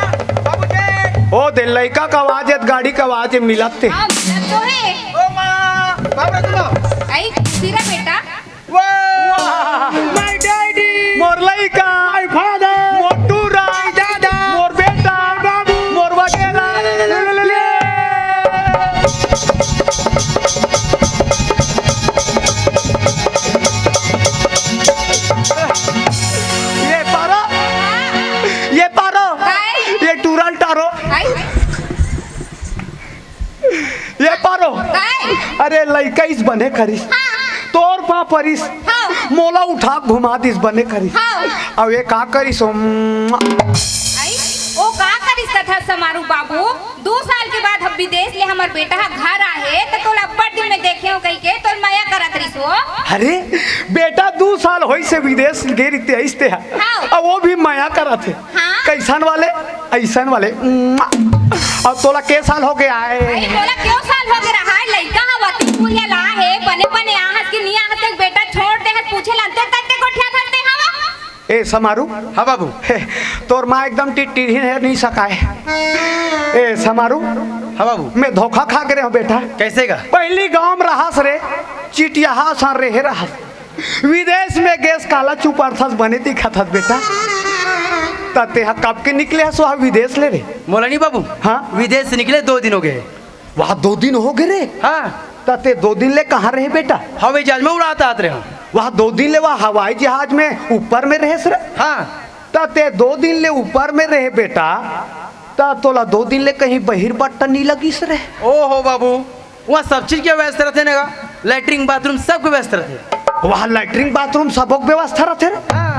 ओ दे, लइका का आवाज हे, गाड़ी का आवाज हे, मिलत ते। हाँ, मिलत तो हे। ओ माँ, बाप रे, सुनो। आई, सिरा बेटा। वाह! My daddy! मोर लइका! My father! मोर टूरा! My दादा! मोर बेटा! बाबू! मोर वगेरा! ये पारो! ये पारो! काय? ये टूरा ल टारो! काय? ये पारो। काय? अरे लइका इस बने करिस। हाँ। तोर पा परिस। हाँ। मोला उठा घुमा दिस बने करिस। हाँ। अब ये का करिस हो? आई, ओ का करिस कथा समारू बाबू? दू साल के बाद हम विदेश ले हमर बेटा ह घर आहे, त तोला अब्बड़ दिन में देखे हो कहि के तोर मया करत रिस हो। अरे बेटा, दू साल होइस हे विदेश गे रिते आइस ते ह। हाँ। अब वो भी मया करत हे। हाँ। कैसन वाले? अइसन वाले। अब तोला के साल हो गया है? अरे, तोला क्यों साल हो गया रहा है? लइका ह वती कुलिया ला है, बने बने आहस कि नी आहस, एक बेटा छोड़ दे है, पूछे ला अंते तक के गोठिया धरते हवा। ए समारू। हाँ बाबू। हे, तोर माँ एकदम टिटटिरही हे, नहीं सकाय। ए समारू। हाँ बाबू। मैं धोखा खा गे रहेंव बेटा। कैसे का? पहिली गाँव में रहस रे, चिटियाहा सन रेहे रहस। विदेश में गेस, काला चुपारथस, बने दिखत हस बेटा। त तेहा कब के निकले हस वहाँ विदेश ले रे? मोला नहीं बाबू। हाँ? विदेश से निकले दो दिन हो गए। वहाँ दो दिन हो गे रे? हाँ। त ते दो दिन ले कहाँ रहे बेटा? हवाई जहाज में उड़ात आत रहेंव। वहाँ दो दिन ले वहाँ हवाई जहाज में ऊपर में रहेस रे? हाँ। त ते दो दिन ले ऊपर में रहे बेटा, त तोला दो दिन ले कहीं बहिर बट्टा नहीं लगिस रे? ओहो बाबू, वहाँ सब चीज के व्यवस्था रथे ना गा, लैट्रिन बाथरूम सबके व्यवस्था रथे। वहाँ लैट्रिन बाथरूम सबक व्यवस्था रथे रे? हाँ।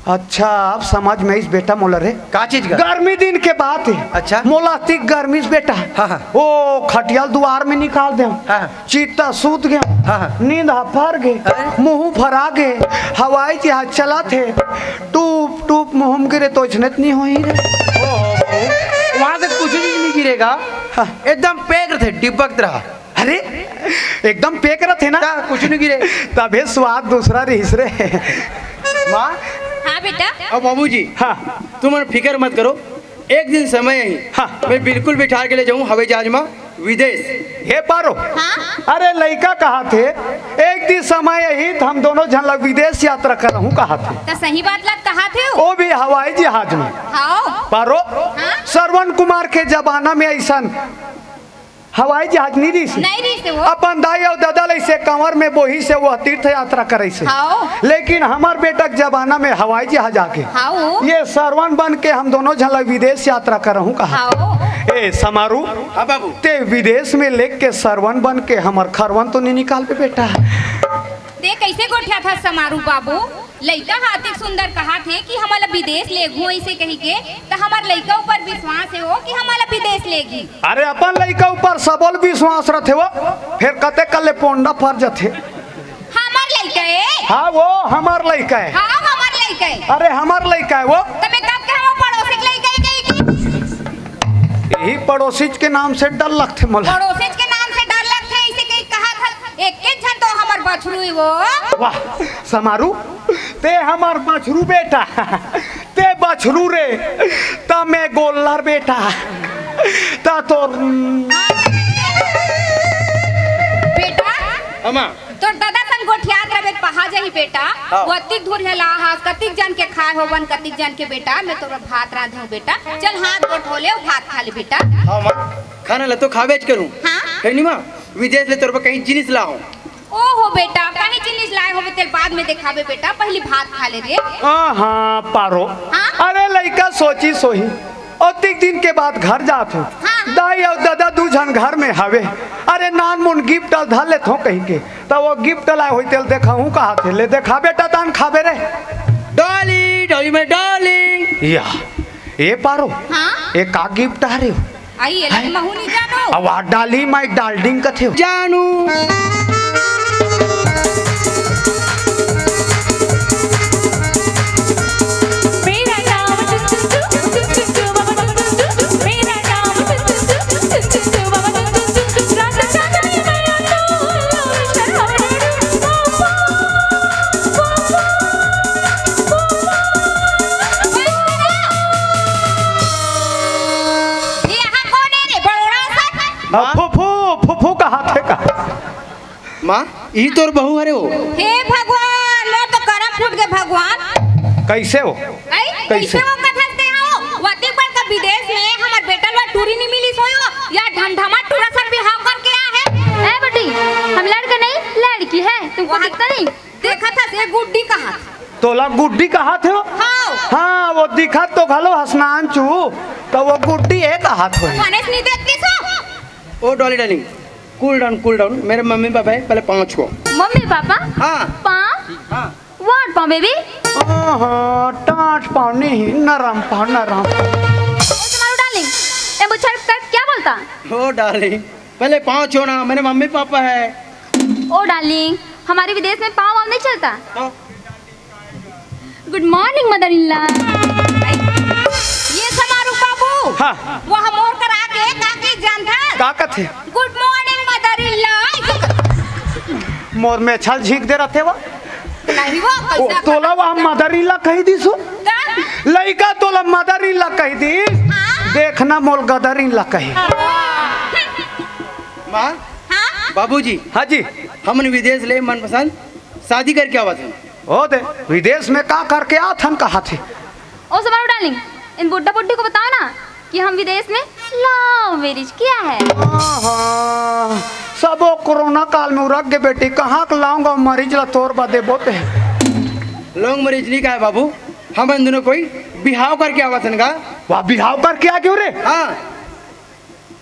अच्छा, अब समझ में आइस बेटा मोला रे। का चीज का? गर्मी दिन के बात हे। अच्छा। मोला अतिक गर्मी से बेटा। हाँ, हाँ। ओ खटिया ल दुवार में निकाल देंव। हाँ, हाँ। चित्ता सूत गेंव। हाँ, हाँ। नींद ह फर गे। अरे। मुंह फरा गे। हवाई जहाज चलत हे। टूप टूप मुंह में गिरे त ओइसने त नहीं होही रे। ओहो, वहां से कुछ भी नहीं गिरेगा। हाँ। एकदम पैक रथे, डिब्बा की तरह। अरे, एकदम पैक रथे ना? हाँ, कुछ नहीं गिरे। तभे स्वाद दूसरा रहिस रे। माँ। हाँ बेटा। अउ बाबूजी। हाँ। तुम फिकर मत करो, एक दिन समय आही। हाँ। मैं बिल्कुल बिठा के ले जाऊँ हवाई जहाज में विदेश। हे पारो। हाँ? अरे लइका कहत हे, एक दिन समय आही त हम दोनों झन ला विदेश यात्रा करहूँ कहत हे। त सही बात ला कहत हे। ओ भी हवाई जहाज में। हाँ। पारो। हाँ? श्रवण कुमार के जमाना में अइसन हवाई जहाज नहीं रहिस। नहीं रहिस वो। अपन दाई अउ ददा ल अइसे कंवर में बोहिस हे, वो तीर्थ यात्रा करइस हे। हाँ। लेकिन हमर बेटा के जमाना में हवाई जहाज आगे। हाँ। ये श्रवण बन के हम दोनों झन ला विदेश यात्रा करहूँ कहा। हाँ। ए समारू। हाँ बाबू। ते विदेश में लेग के श्रवण बन के हमर खरवन तो नहीं निकालबे बेटा? ते कैसे गोठियाथस समारू बाबू? लइका ह अतिक सुंदर कहत हे कि हमला विदेश लेगहू अइसे कहिके, त हमर लइका ऊपर विश्वास हे वो कि हमला विदेश लेगही। अरे अपन लइका ऊपर सबो ल विश्वास रथे वो, फेर कते कले पोंडा फर जथे। हमर लइका ए? हाँ वो हमर लइका ए। हाँ हमर लइका ए। अरे हमर लइका ए वो। त मैं कब के हमर पड़ोसी के लइका ए कहिके? यही पड़ोसी के नाम से डर लगथे मोला। पड़ोसी के नाम से डर लगथे अइसे कहिके कहत हस। एके झन तो हमर बछरू ए वो। वाह, समारू, ते हमर बछरू बेटा, ते बछरू रे, त मैं गोल्लर बेटा, त तोर बेटा, अमा। तोर ददा संग गोठियात रहे त पहा जाही बेटा। हाँ। वो अतिक धुरिहा ला हस, कतिक जन के खाए होवन, कतिक जन के बेटा, मैं तोर भात रांधहूँ बेटा। चल हाथ गोड़ धो ले, भात खा ले बेटा। हाँ माँ, खाना ला तो खाबेच करूँ। हाँ। हे नी माँ, विदेश ले तोर बर कहीं जिनिस लाहूँ। ओहो बेटा, कहीं जिनिस लाए होबे तेल बाद में देखाबे बेटा, पहिली भात खा ले रे। हाँ, हाँ, पारो। हाँ? अरे लइका सोचिस होही, अतिक दिन के बाद घर जात हूँ। हाँ, हाँ। दाई अउ ददा दू झन घर में हवे। अरे नानमुन गिफ्ट ल धर लेथों कहिके, त वो गिफ्ट लाए होही तेल देखाहूँ कहत हे। ले देखा बेटा, तान खाबे रे। डॉली, डॉली में डार्लिंग। या, ए पारो, हाँ? ए का गिफ्ट आ रे? आई, एला हैं? महू नहीं जानो। अब आ डाली माई डार्लिंग कथे हो। जानू। मेरा नाम टुटुटु, टुटुटु बाबा टुटुटु, मेरा नाम टुटुटु, टुटुटु बाबा टुटुटु, राजा जाना ये मेरा नाम, शर्मा पापा, पापा। ये यहाँ कौन है रे, बड़ोड़ा सा? हाँ, फूफू, फूफू कहा थे का? माँ, ई तोर बहू हरे हो। हे भगवान, मोर तो करम फूट गए भगवान। कैसे हो? ऐ, कैसे? कैसे हो कथस ते हो? वती बड़का विदेश में हमर बेटा ला टूरी नहीं मिली सोयो, या ढमढमा टूरा सन बिहाव करके आ है। ए बेटी, हम लड़के नहीं, लड़की है, तुमको वहाँ दिखता नहीं? देखा था से गुड्डी कहा। तोला गुड्डी कहा थे हो? हाँ। हाँ, वो दिखत तो घलो हसनान चू, तो वो गुड्डी ए कहा थे। मनेस नहीं देखती सो। ओ Dolly darling, cool down, cool down. मेरे मम्मी पापा है, पहले पाँव छुओ। Mummy papa? हाँ। पाँव? हाँ। What पाँव बेबी? हाँ, टाट पाँव नहीं, नरम पाँव, नरम। ओ तुम्हारा डार्लिंग, ए बुच्छा कर क्या बोलता? ओ डार्लिंग, पहले पाँव छुओ ना, मेरे मम्मी पापा है। ओ डार्लिंग, हमारे विदेश में पाँव वाव नहीं चलता। हाँ। गुड मॉर्निंग मदर इन लॉ। ये समारू बाबू। हाँ। वो हम और करा के का के जानता? का कथे? गुड मॉर्निंग मदर इन लॉ। मोर में छल झींक दे रथे वो। नहीं वो ओ, पैसा तोला वह मदर इन ला कही दिस हो? का? लइका तोला मदर इन ला कही दिस। हाँ। देखना मोल गदर इन ला कही। माँ, हाँ? बाबूजी, हाँ जी। हमन विदेश ले मनपसंद शादी करके आवत हन। ओ दे, विदेश में का करके आत हन कहा थे? ओ समारू डार्लिंग, इन बुड्ढा बुड्ढी को बताओ ना कि हम विदेश में लव मैरिज किया है। आहा, सबो कोरोना काल में उरक गे बेटी, कहाँ के लाऊंगा मरीज ला तोर बदे बोते। लव मैरिज नहीं कहे बाबू, हमन दोनों कोई बिहाव करके आवत हन गा। वाह, बिहाव करके आ गयो रे। हाँ।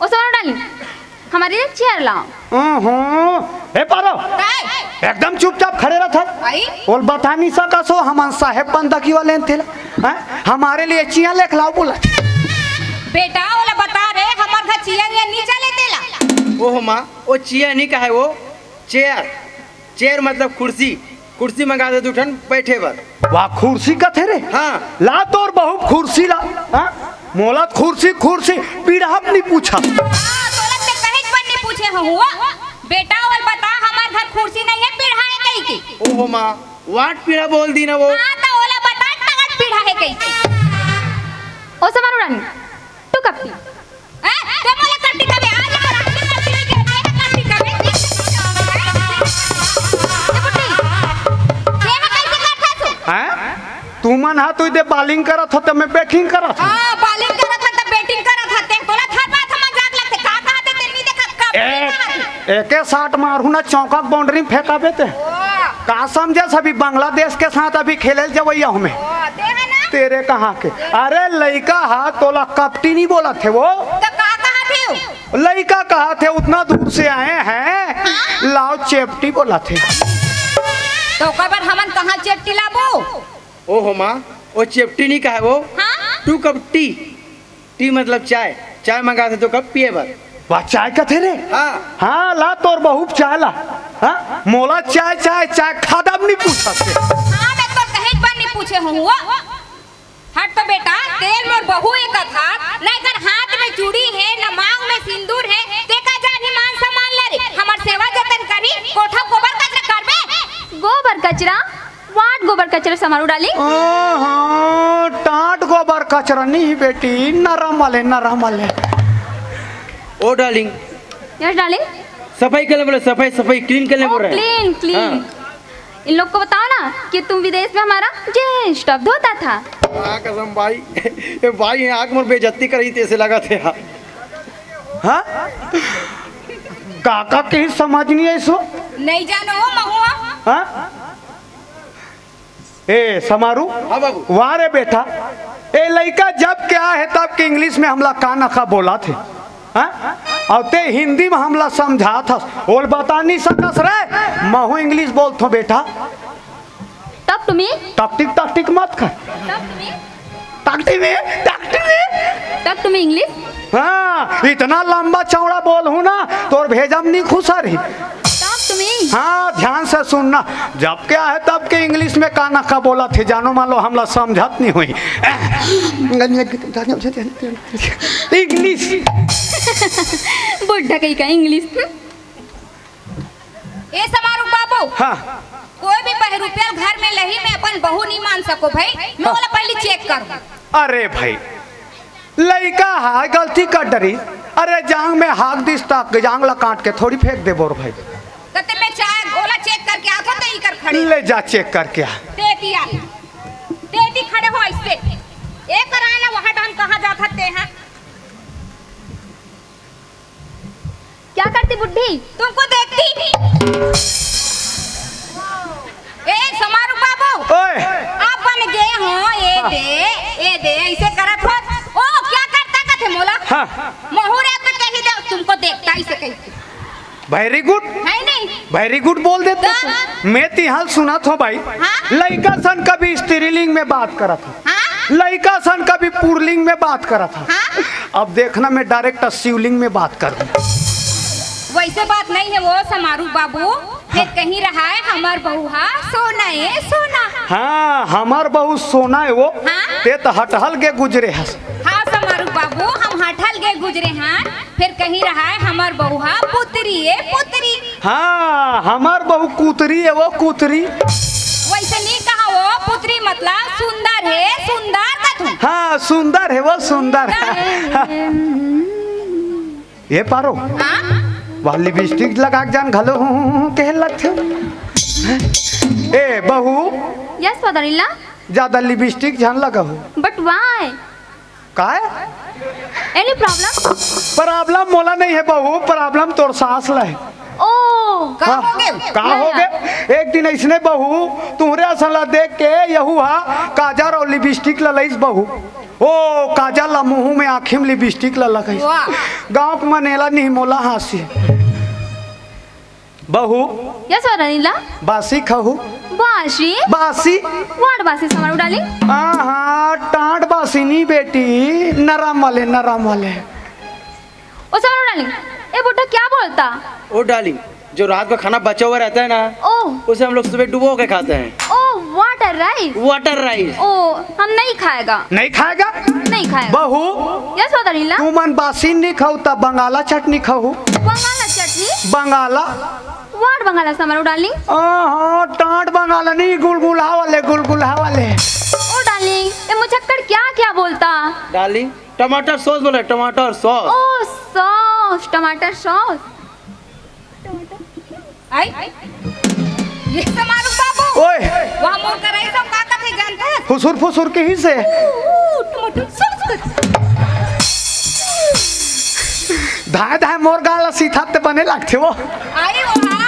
ओ समारू डार्लिंग, हमारे लिए चेयर लाओ। ओहो, ए पारो, काय? एकदम चुपचाप खड़े रह था। आई? ओल बता नहीं सका सो हमन साहेब बंदकी वाले न थे ला। हैं? हमारे लिए चिया लेख लाओ बोला। बेटा, ओला बता रे, हमर घर चिया या नहीं चले तेला। ओहो माँ, ओ चिया नहीं कहे, वो चेयर। चेयर मतलब कुर्सी। कुर्सी मंगा दे दू ठन बैठे बर। वाह, कुर्सी कथे रे? हाँ। ला तोर बहू कुर्सी ला। हाँ? मोला कुर्सी, कुर्सी पीढ़ा नहीं पूछा। हाँ, तोला ते कहीं पर नहीं पूछे हो हुआ। बेटा, ओल बता, हमार घर कुर्सी नहीं है, पीढ़ा है कहीं की। ओहो माँ, वाट पीढ़ा बोल दी ना वो। हाँ, तो ओला बता, टगट पीढ़ा है कहीं की। ओ समारू रानी, तू कब पी? ए, ते मोला कट्टी कबे, आज मोला कट्टी कबे, ते कट्टी कबे। ए बुड्ढी, ते ह कइसे करथस? हैं? तुमन हा तो इदे bowling करत हो, त मैं batting करत हो। हाँ, bowling करत ह, त batting करत ह, ते तोला हर बात ह मजाक लगथे। का कहत हे, ते नहीं देखा, कब ए, कहत हे? एके shot मारहूँ ना, चौका के boundary में फेंकाबे ते। ओ। का समझे अभी बांग्लादेश के साथ अभी खेले जवैया हमें। ओ, ते है ना? तेरे कहाँ के? अरे लइका हा तोला कपटी नहीं बोलत हे वो। तो का कहत हे? लइका कहत हे उतना दूर से आए हैं, हाँ? लाओ चेपटी बोलत हे। तो ओकर बर हमन कहाँ चेपटी लाबो? ओहो माँ, वो चेपटी नहीं कहे वो। हाँ? Two cup tea। Tea मतलब चाय। चाय मंगा दे तो कप पिए बर। वाह, चाय कथे रे? हाँ। हाँ, ला तोर बहू चाय ला। हाँ, मोला चाय, चाय, चाय खादम नहीं पूछत हे। हाँ, मैं तो कहीं पर नहीं पूछे हूँ वो। हट तो बेटा, तेल मोर बहू एक था, ना एकर हाथ में चूड़ी है, ना मांग में सिंदूर है, देखा जानी मान सम्मान ला रे, हमर सेवा जतन करी, कोठा गोबर कचरा करबे। गोबर कचरा? What गोबर कचरा समारू डार्लिंग? ओहो, टाट गोबर कचरा नहीं बेटी, नरम वाले, नरम वाले। ओ डार्लिंग। Yes darling. सफाई कर ले बोले, सफाई, सफाई, clean कर ले ओ, बोल रहे हैं। Clean, clean। हाँ। इन लोग को बताओ ना कि तुम विदेश में हमारा jeans top धोता था। हाँ कसम भाई, ये भाई यहाँ आके मोर बेइज्जती करी थे, ऐसे लगा थे। हाँ? काका कहीं समझ नहीं आई सो? नहीं जानो हो महुआ। हाँ? ए समारू। हाँ बाबू। वाह रे बेटा, ए लइका जब के आए हे तब के English में हमला का नखा बोलत हे। हाँ? अउ ते हिंदी में हमला समझात हस, ओल बता नहीं सकस रे। महू English बोलथों बेटा। Talk to me। टकटिक टकटिक मत कर। Talk to me। टकटिक में, टकटिक में। Talk to me English। हाँ, इतना लंबा चौड़ा बोलहूँ ना, तोर भेजम नहीं खुसरही। Talk to me। हाँ, ध्यान से सुनना, जब के आए तब के English में का नखा बोलत हे, जानो मानो हमला समझत नहीं होही। English। बुड्ढा कहीं का English। ए समारू बाबू, हाँ। कोई भी बहरूपिया घर में लही, मैं अपन बहू नहीं मान सको भाई, मैं हाँ। ओला पहले check करूँ। अरे भाई, लइका हा गलती कर डरी, अरे जांग में हाक दिस तक जांग ला काट के थोड़ी फेंक देबो रे भाई। कते मैं चाय ओला check करके आथों, ते इकर खड़े। ले जा check करके आ। तेती आ, तेती खड़े हो ऐसे। एक कराए ना वहाँ डान कहाँ जात हते हैं? क्या करती बुड्ढी? तुमको देखती। ए समारू बाबू। ओए। अपन गे हो, ए हाँ। दे, ए दे, ऐसे करत हो। ओ, क्या करता कथे मोला? हाँ। महू रे तो कही दे, तुमको देखता ऐसे कही। Very good। है नहीं? Very good बोल देते तो। मैं तिहाल सुनत हो भाई। हाँ? लइका सन कभी स्त्रीलिंग में बात करत हो। हाँ? लइका सन कभी पुरलिंग में बात करत हो। हाँ? अब देखना मैं direct शिवलिंग में बात करूँ। वैसे बात नहीं है वो समारू बाबू, ये हाँ। कहीं रहा है हमर बहू हा सोना ए सोना। हाँ, हमर बहू सोना ए वो। हाँ? ते तो हटहल के गुजरे हस। हाँ समारू बाबू, हम हटहल के गुजरे हन, फिर कहीं रहा है हमर बहू हा पुतरी ए पुतरी। हाँ, हमर बहू कुतरी ए वो कुतरी। वैसे नहीं कहा वो, पुत्री मतलब सुंदर है, सुंदर का तू। हाँ, सुंदर है वो, सुंदर। ये पारो, हाँ? वह लिपस्टिक लगा के जान घलो हूँ, हूँ, हूँ, कहे लगथे। ए बहू, Yes, father-in-law. ज्यादा लिपस्टिक झन लगाहू। But why? काय? Any problem? प्रॉब्लम मोला नहीं है बहू, प्रॉब्लम तोर सास ला है। ओ। का हाँ, होगे? का या, होगे? या। एक दिन ऐसने बहू, तुहरे असन ला देख के यहू हा काजर अउ लिपस्टिक ला लइस बहू। ओ काजर ला मुँह में, आँखी में लिपस्टिक ला लगइस। वाह। गाँव के मन एला नहीं, मोला हाँसी। बहू, Yes, father-in-law. बासी खाहू। बासी? बासी। What बासी, समारू darling? आहा, टांट बासी नहीं बेटी, नरम वाले, नरम वाले। ओ समारू darling, ए बुड्ढा क्या बोलता? ओ डार्लिंग, जो रात का खाना बचा हुआ रहता है ना, ओह। उसे हम लोग सुबह डुबो के खाते हैं। ओह, वाटर राइस। Water rice. ओ, हम नहीं खाएगा। नहीं खाएगा? नहीं खाएगा। बहू, Yes, father-in-law. तुमन बासी नहीं खाऊ, तब बंगाला चटनी खाऊ। बंगाला चटनी? बंगाला। What बंगाला, समारू darling? आहा, टांट बंगाला नहीं, गुलगुला वाले, गुलगुला वाले। ओ darling, ये मुझक्कड़ क्या क्या बोलता? डार्लिंग, टमाटर सॉस बोले, टमाटर सॉस। ओ सॉस, टमाटर सॉस। आई? ये समारू बाबू। ओए। वहाँ मोर कराई सब का कथे जानते हैं? फुसुर फुसुर के ही से। ऊ, ऊ, टमाटर सॉस। धाय धाय मोर गाल ला सीथत ते बने लागथे वो। आई वो हाँ।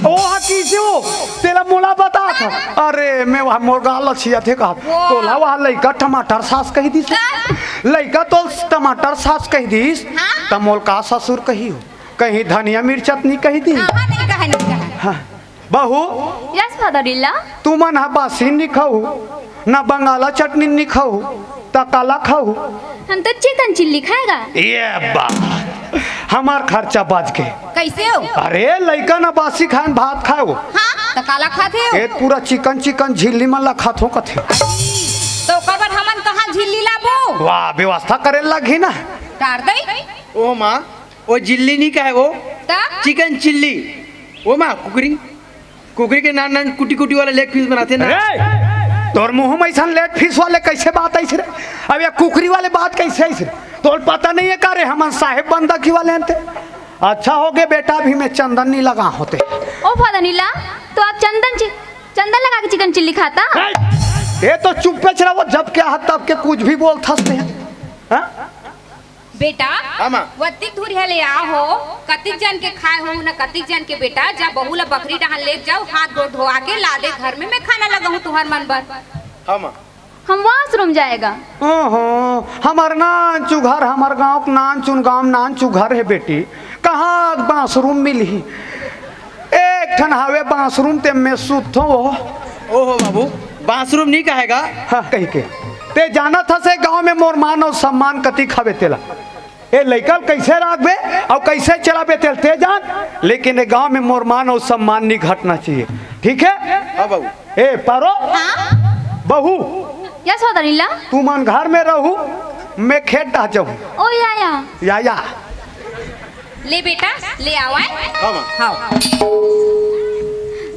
ओ हा किसे वो? तेला मोला बता था। अरे मैं वहाँ मोर गाल ला छिया थे कहा। वो। तोला वहाँ लइका टमाटर सॉस कही दिस। हाँ। लइका तो टमाटर सॉस कही दिस। हाँ। त मोल का ससुर कही हो? कहीं धनिया मिर्चा त नहीं कही दी। हाँ, हाँ, नहीं कहा, नहीं कहा। हाँ। बहू, Yes, father-in-law. तुमन हा बासी नहीं खाऊ, ना बंगाला चटनी नहीं खाऊ, त काला खाऊ? हम तो चिकन चिल्ली खाएगा। ये बात, हमार खर्चा बच के। कैसे हो? अरे लइका ना बासी खान भात खाओ। हाँ, त काला खाते हो? ए पूरा चिकन चिकन झिल्ली मन ला खाथो कथे। तो ओकर बर हमन कहाँ झिल्ली लाबो? वाह, व्यवस्था करे लगही ना। डार दई। ओ माँ, ओ झिल्ली नहीं कहे वो, त? Chicken chilli. ओ माँ, कुकरी, कुकरी के नान नान कुटी कुटी वाला लेग पीस बनाते ना। रे, तोर मुंह में ऐसा लेग पीस वाले कैसे बात आई रे? अब ये कुकरी वाले बात कैसे आई रे? तोर पता नहीं है का रे, हमन साहेब बंदकी वाले हैं ते। अच्छा हो गए बेटा, अभी मैं चंदन नहीं लगा होते। ओ father-in-law, तो आप चंदन चि-, चंदन लगा के चिकन चिल्ली खाता? ए, ये तो चुप्पे चला, वो जब क्या है तब के कुछ भी बोल थसते हैं। हाँ? बेटा, हाँ, माँ। वत्तिक धुरिया ले आ हो, कतिक जन के खाए हो, न कतिक जन के बेटा, जा बहू ला बखरी डहान लेग जाओ, हाथ गोड़ धोआ के ला दे घर में, मैं खाना लगाहूँ तुहर मन बर। हाँ, माँ। हम वॉशरूम जाएगा। ओहो, हमर नानचु घर, हमर गांव के नानचुन गांव नानचु घर है बेटी, कहाँ बाथरूम मिलही? एक ठन हवे बाथरूम, ते में सुतथो वो। ओहो बाबू, बाथरूम नहीं कहेगा। हाँ, कही के। ते जानत हस ए गांव में मोर मान अउ सम्मान कतिक हवे तेला। ए लइका ल कइसे राखबे अउ कइसे चलाबे तेल ते जान, लेकिन ए गांव में मोर मान अउ सम्मान नहीं घटना चाहिए, ठीक है? हाँ बाबू। ए पारो, हाँ? बहू, Yes, father-in-law. तुमन घर में रहू, मैं खेत डह जाऊँ। ओ या या। या या। ले बेटा, ले आवा। हाँ, माँ। हाँ।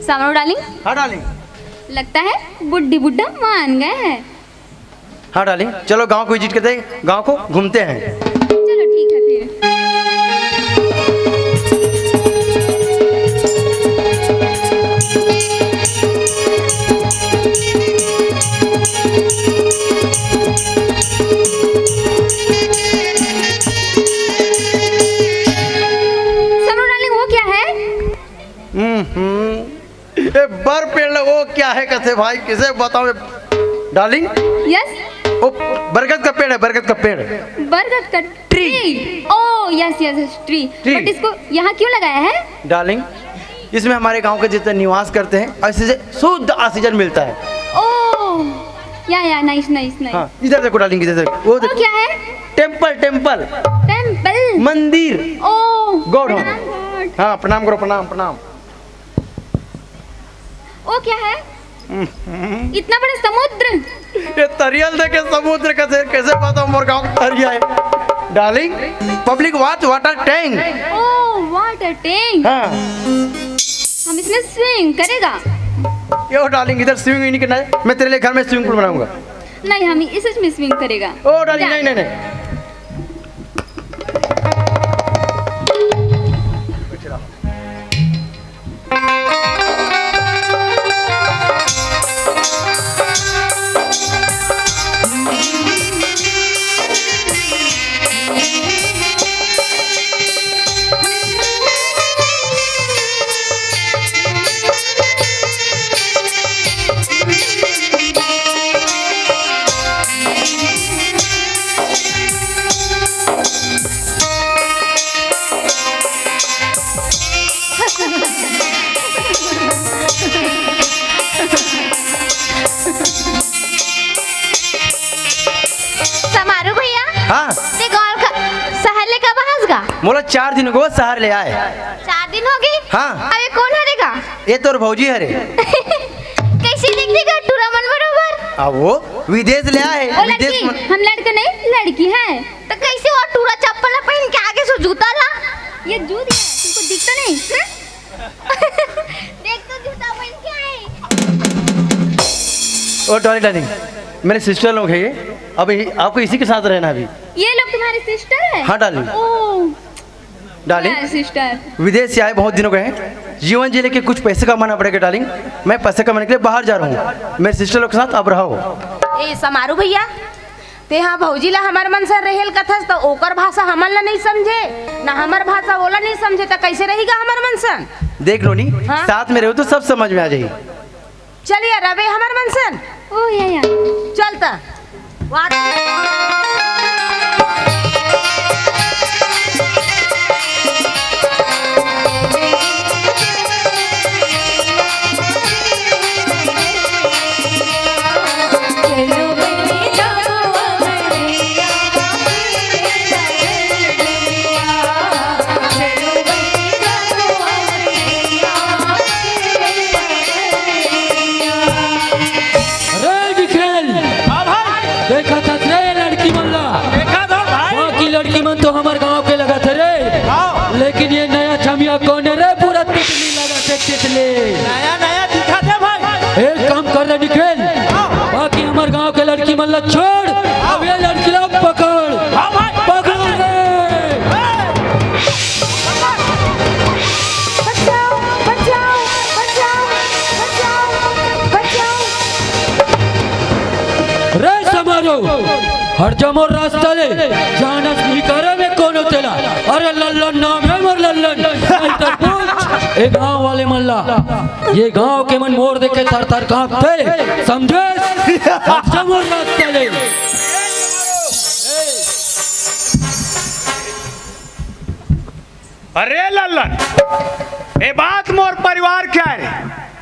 समारू डार्लिंग। हाँ डार्लिंग। लगता है बुड्ढी बुड्ढा मान गए हैं। हाँ डार्लिंग, चलो गांव को विजिट करते हैं, गांव को घूमते हैं। चलो ठीक है फिर। समारू डार्लिंग, वो क्या है? हम्म, हम्म। ए, बर पेड़ ल, ओ क्या है कथे भाई, किसे बताओ ए, डार्लिंग? Yes। ओ, बरगद का पेड़ है, बरगद का पेड़। बरगद का tree. Tree। Oh, yes, yes, yes, tree। Tree। But इसको यहाँ क्यों लगाया है? डार्लिंग, इसमें हमारे गांव के जितने निवास करते हैं, ऐसे से शुद्ध ऑक्सीजन मिलता है। Oh, या, या, nice, nice, nice। हाँ, इधर देखो डार्लिंग, इधर देखो। वो वो देखो। क्या है? Temple, temple. टेम्पल। मंदिर। Oh, God. प्रणाम गॉड। हाँ, प्रणाम करो, प्रणाम, प्रणाम। वो क्या है? हम्म। इतना बड़ा समुद्र। ये तरियल देखे समुद्र कैसे, कैसे बताओ मोर गांव का तरिया है। Darling, public watch water tank. Oh, water tank. हाँ। हम इसमें स्विम करेगा। यो डार्लिंग, इधर स्विमिंग नहीं करना है, मैं तेरे लिए घर में स्विमिंग पूल बनाऊंगा। नहीं, हम इसे में स्विमिंग करेगा। ओ डार्लिंग, नहीं, नहीं, नहीं। समारू भैया, हाँ। ते गाँव का शहर ले कब आहस गा? मोला चार दिन हो गए शहर ले आए। चार दिन हो गए? हाँ। अबे कौन हरे गा? ये तोर भौजी हरे। कैसे दिखती गा टूरा मन बरोबर? अब वो विदेश ले आए, वो विदेश लड़की, मन। हम लड़के नहीं, लड़की है। तो कैसे वो टूरा चप्पल ला पहन के आगे से जूता ला? ये जूत है, तुमको दिखता नहीं? हैं? देख तो जूता पहन के आए। ओ डॉली डार्लिंग, मेरे सिस्टर लोग हैं ये। अब ये, आपको इसी के साथ रहना है अभी। ये लोग तुम्हारे सिस्टर है? हाँ डार्लिंग। ओ, डार्लिंग, हाँ, सिस्टर। विदेश से आए बहुत दिनों के हैं, जीवन जीने के कुछ पैसे कमाना पड़ेगा डार्लिंग। मैं पैसे कमाने के लिए बाहर जा रहा हूँ, मेरे सिस्टर लोग के साथ अब रहो। ए समारू भैया, ते हा भौजी ला हमर मन सन रहेल कथस, त ओकर भाषा हमन ला नहीं समझे, ना हमर भाषा ओला नहीं समझे, त कैसे रहिगा हमर मन सन? देख नोनी, हाँ? साथ में रहो तो सब समझ में आ जाही। चल यार, अबे हमर मन सन। ओ या या। चल त। अरे निखिल, हाँ भाई। देखा था रे लड़की मन ला। देखा था भाई। बाकी लड़की मन तो हमर गांव के लगत हे रे। हाँ। लेकिन ये नया छमिया कौन है रे? पूरा तितली लगत हे, तितली। नया नया दिखा दे भाई। एक काम कर रे निखिल, हाँ। बाकी हमर गांव के लड़की मन ला छोड़, अब ये लड़की ला पकड़। हाँ भाई। पकड़ रे। बचाओ, बचाओ, बचाओ, बचाओ, बचाओ। रे समारू, हट जा मोर रास्ता ले, जानस नहीं करे में कोनो तेला। अरे लल्लन नाम है मोर लल्लन, नहीं तो पूछ ए गांव वाले मन ला। ये गांव के मन मोर देखे थर थर कांपथे, समझे? हट जा मोर रास्ता ले। अरे लल्लन, ए बात मोर परिवार के आय रे।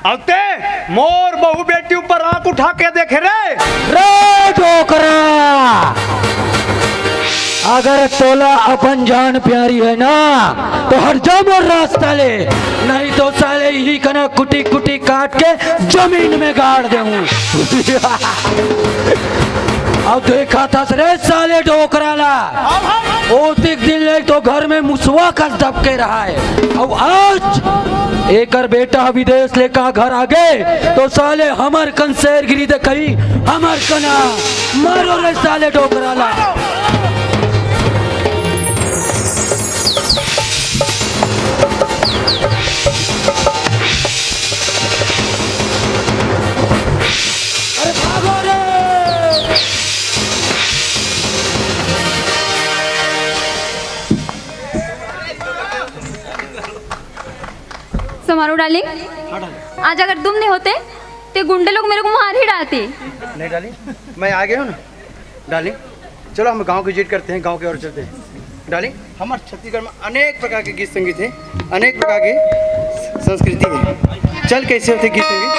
अउ ते मोर बहू बेटी ऊपर आंख उठा के देखे रे। रे डोकरा, अगर तोला अपन जान प्यारी है ना, तो हट जा मोर रास्ता ले, नहीं तो साले इही कना कुटी कुटी काट के जमीन में गाड़ देहूं। अब देखा था रे साले डोकरा ला, ओतिक दिन ले तो घर में मुसवा कस दबके रहा है। अब आज एकर बेटा विदेश ले का घर आ गे, तो साले हमर कन शेरगिरी देखही, हमर कना मारो रे साले डोकरा ला। अरे भागो रे। समारू डार्लिंग, आज अगर तुम नहीं होते तो गुंडे लोग मेरे को मार ही डालते। नहीं डार्लिंग, मैं आ गया हूँ ना। डार्लिंग, चलो हम गांव की विजिट करते हैं, गांव की ओर चलते हैं। डार्लिंग, हमारे छत्तीसगढ़ में अनेक प्रकार के गीत संगीत हैं, अनेक प्रकार की संस्कृति है। चल, कैसे होते गीत संगीत,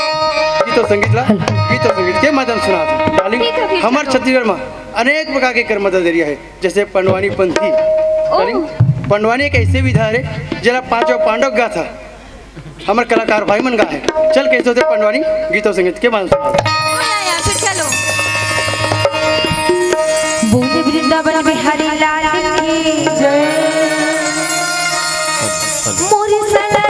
गीत और संगीत ला, गीत और संगीत के माध्यम सुना दो। डार्लिंग, ठीक है, ठीक है, हमारे चलो। छत्तीसगढ़ में अनेक प्रकार के कर्मा दरिया है, जैसे पंडवानी पंथी। डार्लिंग, पंडवानी एक ऐसे विधा है जेला पांचों पांडव गाथा हमर कलाकार भाई मन गाए। चल, कैसे होते पंडवानी गीत और संगीत के माध्यम से। बोल वृंदावन बिहारी लाल की जय। मोरी सना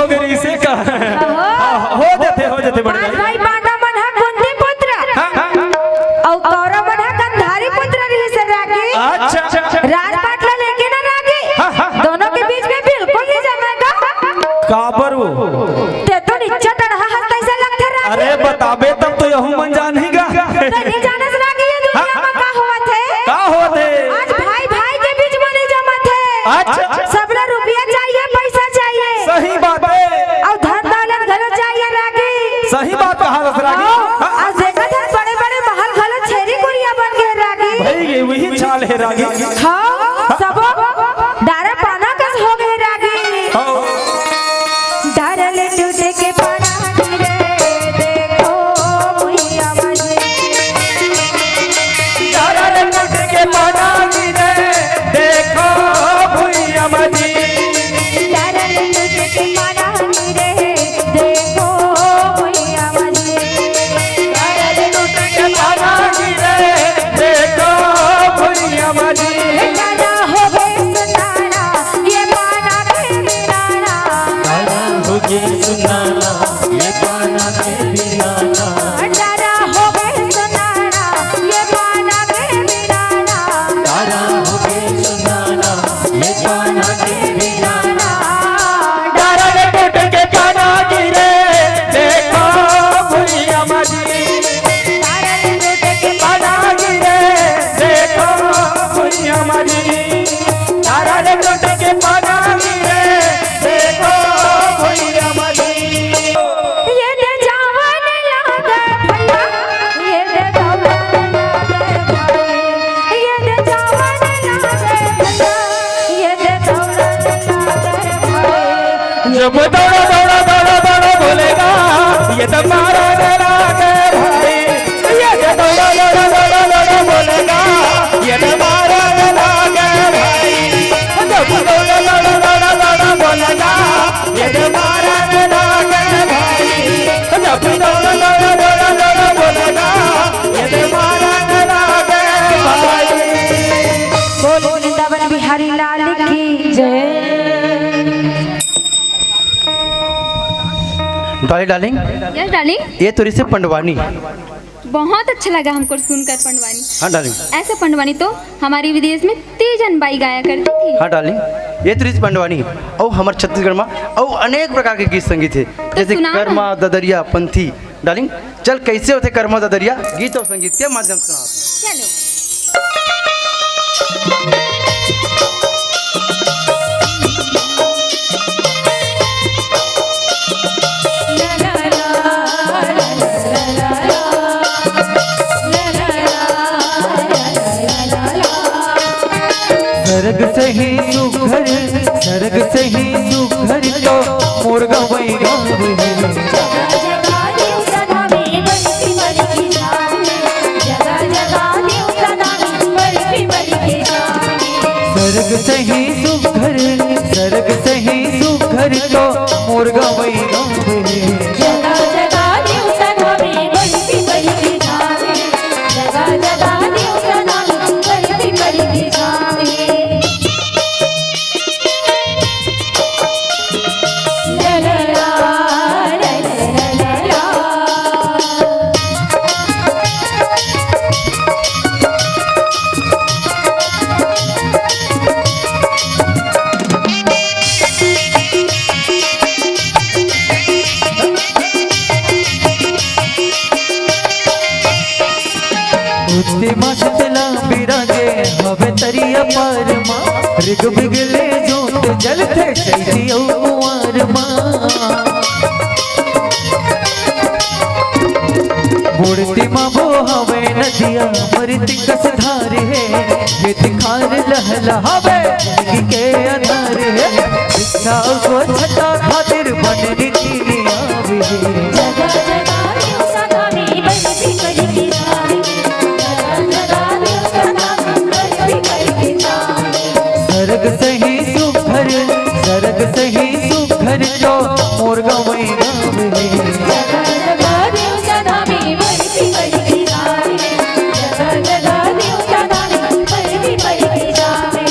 गे रिहिसे का। हाँ, हो जथे, हो जथे बड़े पांच भाई। भाई पांडव मन ह कुंती पुत्र हाँ, हाँ। अउ कौरव मन ह गंधारी पुत्र रिहिसे रागी। अच्छा। राजपाट ला लेके ना रागी। हाँ, हाँ, हाँ। दोनों के बीच में बिल्कुल नहीं जमेगा। काबर वो? ते तो निच्चा डढ़हा हस तइसे लगथे रागी। अरे बताबे तब तो यहू मन जानही गा। ते नहीं जानस रागी ये दुनिया हाँ, में का होवत हे? का होवत हे? आज भाई भाई के बीच में नहीं जमत हे। अच्छा। सबला रुपया चाहिए, पैसा चाहिए। सही बात हे। अउ धन दौलत घलो चाहिए रागी। सही बात कहा रस रागी। हाँ, हाँ। आज देखत हन बड़े-बड़े महल घलो छेरी कुरिया बन गे रागी। भई गे, वही चाल हे रागी। हाँ, सबो डारा पाना कस हो गे रागी। हाँ। डारा ले टूटे के पाना गिरे, देखो भुइया मजे। डारा ले टूटे के पाना गिरे, देखो भुइया मजे। डारा ले टूटे के पाना गिरे, देखो भुइया मजे। डारा ले टूटे के पाना गिरे, देखो भुइया मजे। डारा हो गे सुनाना, ये पाना के बिनाना। डारा हो गे सुनाना, ये पाना के बिनाना। डारा हो गे सुनाना, ये पाना के बिनाना। डारा हो गे सुनाना, ये पाना के बिनाना। डारा ले टूट के पाना गिरे, देखो भुइया मजी। डारा ले टूट के पाना गिरे, देखो भुइया मजी। डारा ले टूट के पाना गिरे, देखो भुइया मजी। ये दे जावन लागे भैया, ये दे दौलन लागे भाई, ये दे जावन लागे भैया, ये दे दौलन लागे भाई। जब दौड़ा, दौड़ा, दौड़ा, दौड़ा बोलेगा, ये तो मारा गला के भाई। ये तो दौड़ा, दौड़ा, दौड़ा, दौड़ा बोलेगा, ये तो मारा गला के भाई। जब दौड़ा, दौड़ा, दौड़ा, दौड़ा बोलेगा, ये तो मारा गला के भाई। जब दौड़ा, दौड़ा, दौड़ा, दौड़ा बोलेगा, ये तो मारा गला के भाई। बोल वृंदावन बिहारी लाल की जय। Dolly darling, yes darling. ये तो रिहिसे पंडवानी। बहुत अच्छा लगा हमको सुनकर पंडवानी। हाँ डार्लिंग। ऐसा पंडवानी तो हमारे विदेश में तीजन बाई गाया करती थी। हाँ डार्लिंग, ये तो रिहिसे पंडवानी। अउ हमर छत्तीसगढ़ में अउ अनेक प्रकार के गीत संगीत हे, तो जैसे सुनाओ ना। करमा, ददरिया, पंथी। डार्लिंग, चल कइसे होथे करमा ददरिया गीत अउ संगीत के माध्यम से सुनाओ। चलो। सरग सही सुघर, सरग सही सुघर तो मोर गंवई गाँव हे। जगा जगा देवता धामे बरसी बरसी जावे। जगा जगा देवता धामे बरसी बरसी जावे। सरग सही सुघर, सरग सही सुघर तो मोर गंवई गाँव हे। जगा जगा देवता धामे बरसी बरसी जावे। जगा जगा देवता धामे बरसी बरसी जावे। उत्ती मस्त ला बिराजे हवे तरिया पार मा, रिग बिगले जोत जलथे चैती अउ कुंवार मा। बुड़ती मा बोहावे नदिया, अमृत कस धार हे, खेत खार लहलहावे, जिनगी के आधार हे। भिक्षा अउ स्वच्छता खातिर बन रीति नियाम हे। जगा जगा देवता धामे बरसी बरसी जावे। जगा जगा देवता धामे बरसी बरसी जावे। सरग सही सुघर, सरग सही सुघर तो मोर गंवई गाँव हे। जगा जगा देवता धामे बरसी बरसी जावे। जगा जगा देवता धामे बरसी बरसी जावे।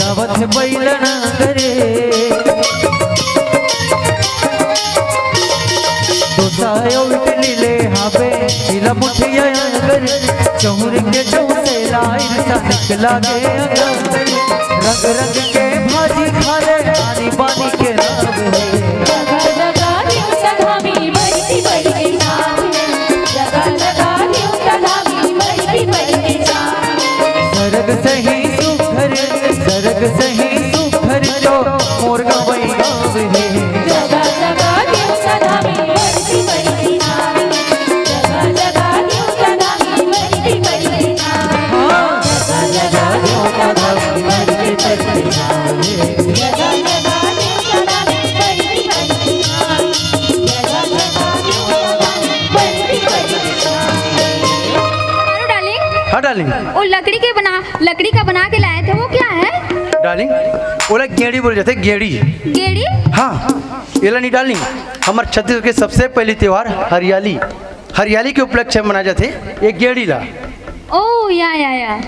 आवत हे बइला नांगरे, डोसा अउ इडली ले हाबे, इला मुठिया अंगरे, चहुर के चौसे लाइन सा निकला गे अंगरे, रंग रंग के भाजी खा ले, आनी बानी के नाम हे। जगा जगा देवता धामी बरती बरती नाम हे। जगा जगा देवता धामी बरती बरती नाम हे। सरग सही सुघर, सरग सही सुघर तो मोर गंवई गाँव हे। जगा जगा देवता धामी बरती बरती नाम हे। जगा जगा देवता धामी बरती बरती नाम हे। हाँ। जगा जगा देवता धामी बरती बरती नाम हे। जगा जगा देवता धामी बरती बरती नाम हे। जगा जगा देवता धामी बरती बरती नाम हे। Hello darling. हाँ डार्लिंग। वो लकड़ी के बना, लकड़ी का बना के लाए थे, वो क्या है? डार्लिंग, ओला गेड़ी बोले जाथे, गेड़ी। गेड़ी? हाँ, एला नहीं डार्लिंग, हमर छत्तीसगढ़ के सबसे पहली त्योहार हरियाली, हरियाली के उपलक्ष्य में मनाए जाथे ये गेड़ी ला। ओ, या, या, या।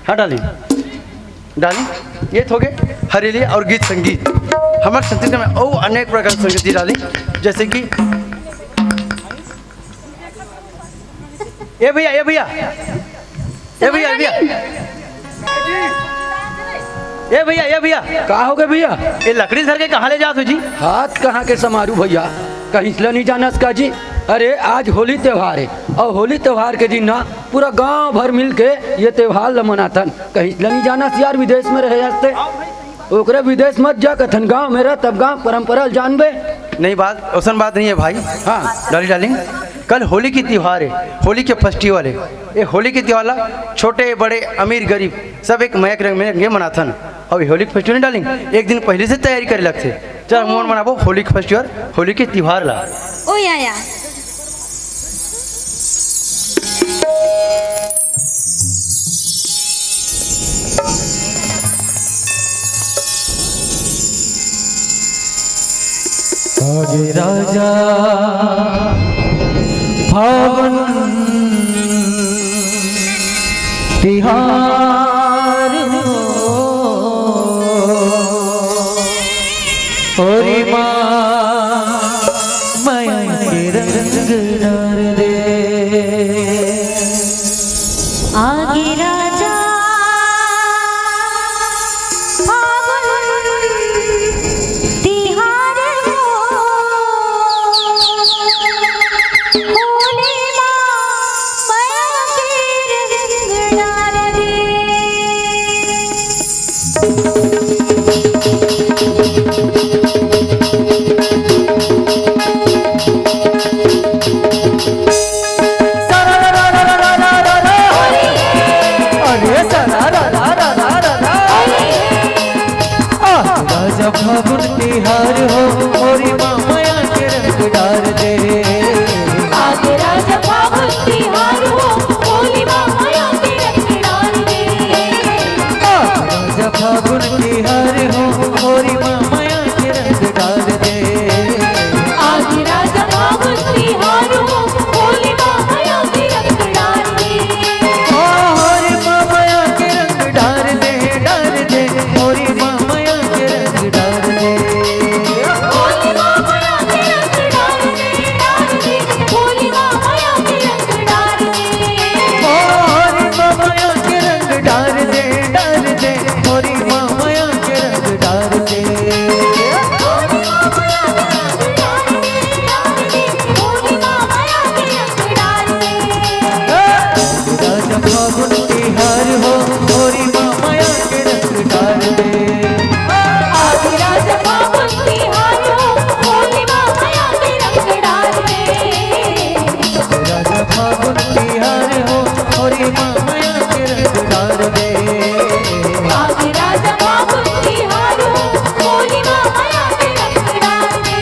हाँ डार्लिंग, डार्लिंग, ये तो हो गए हरियाली और गीत संगीत। हमर छत्तीसगढ़ में और अनेक प्रकार के संगीत डार्लिंग, जैसे कि ए भैया, ए भैया, ए भैया, ए भैया, ए भैया, ए भैया। का हो गए भैया? ये लकड़ी धर के कहाँ ले जात हो जी? हाथ कहाँ के समारू भैया, कहीं से नहीं जानस का जी? अरे आज होली त्योहार है और होली त्योहार के दिन ना पूरा गांव भर मिल के ये त्योहार ल मनाथन। कहीं से नहीं जानस यार, विदेश में रहे हस्ते। ओकरे विदेश मत जा कथन, गांव में रह तब गांव परंपरा ल जानबे। नहीं बात, ओसन बात नहीं है भाई। हाँ। डार्लिंग, डार्लिंग, कल होली की त्योहार है, होली के फेस्टिवल है। ये होली के त्योहार ला छोटे बड़े अमीर गरीब सब एक मया के रंग में रंगे मनाथन। और ये होली के फेस्टिवल नहीं डार्लिंग, एक दिन पहले से तैयारी करे लगथे। चल हम मन मनाबो होली के फेस्टिवल, होली के त्योहार ला। ओ या या। आज राजा फागुन तिहार हो, होरी माँ मया के रंग डार दे। आगे राजा फागुन तिहार हो, होली माँ मया के रंग डार दे। अरे सरा रा रा रा रा रा रा। आ, राजा फागुन तिहार हो, होरी माँ मया के रंग डार दे। आज राजा फागुन तिहार हो, होली माँ मया के रंग डार दे। आ, राजा फागुन तिहार हो, होरी माँ मया के रंग डार दे। आज राजा फागुन तिहार हो, होली माँ मया के रंग डार दे। ओ होरी माँ मया के रंग डार दे, डार दे, होरी माँ मया के रंग डार दे। होली माँ मया के रंग डार दे, डार दे, होली माँ मया के रंग डार दे। ओ होरी माँ मया के रंग डार दे, डार दे, होरी माँ मया के रंग डार दे। राजा फागुन तिहार हो, होरी माँ मया के रंग डार दे। आज राजा फागुन तिहार हो, होली माँ मया के रंग डार दे। राजा फागुन तिहार हो, होरी माँ मया के रंग डार दे। आज राजा फागुन तिहार हो, होली माँ मया के रंग डार दे।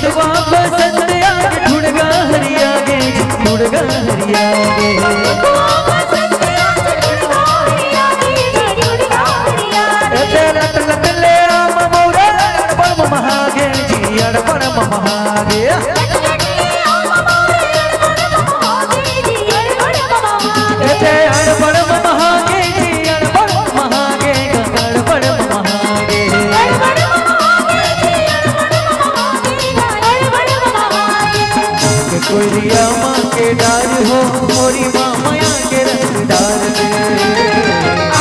वापस आगे ठुड़गा हरिया गे, ठुड़गा हरिया गे। ए ते लट लट ले आम मौरा, अड़बड़ ममहागे जी, अड़बड़ ममहागे। ए ते अड़बड़ ममहागे जी, अड़बड़ ममहागे, अड़बड़ ममहागे। कोरिया माँ के डार हो, मोरी माँ मया के रंगदार दे।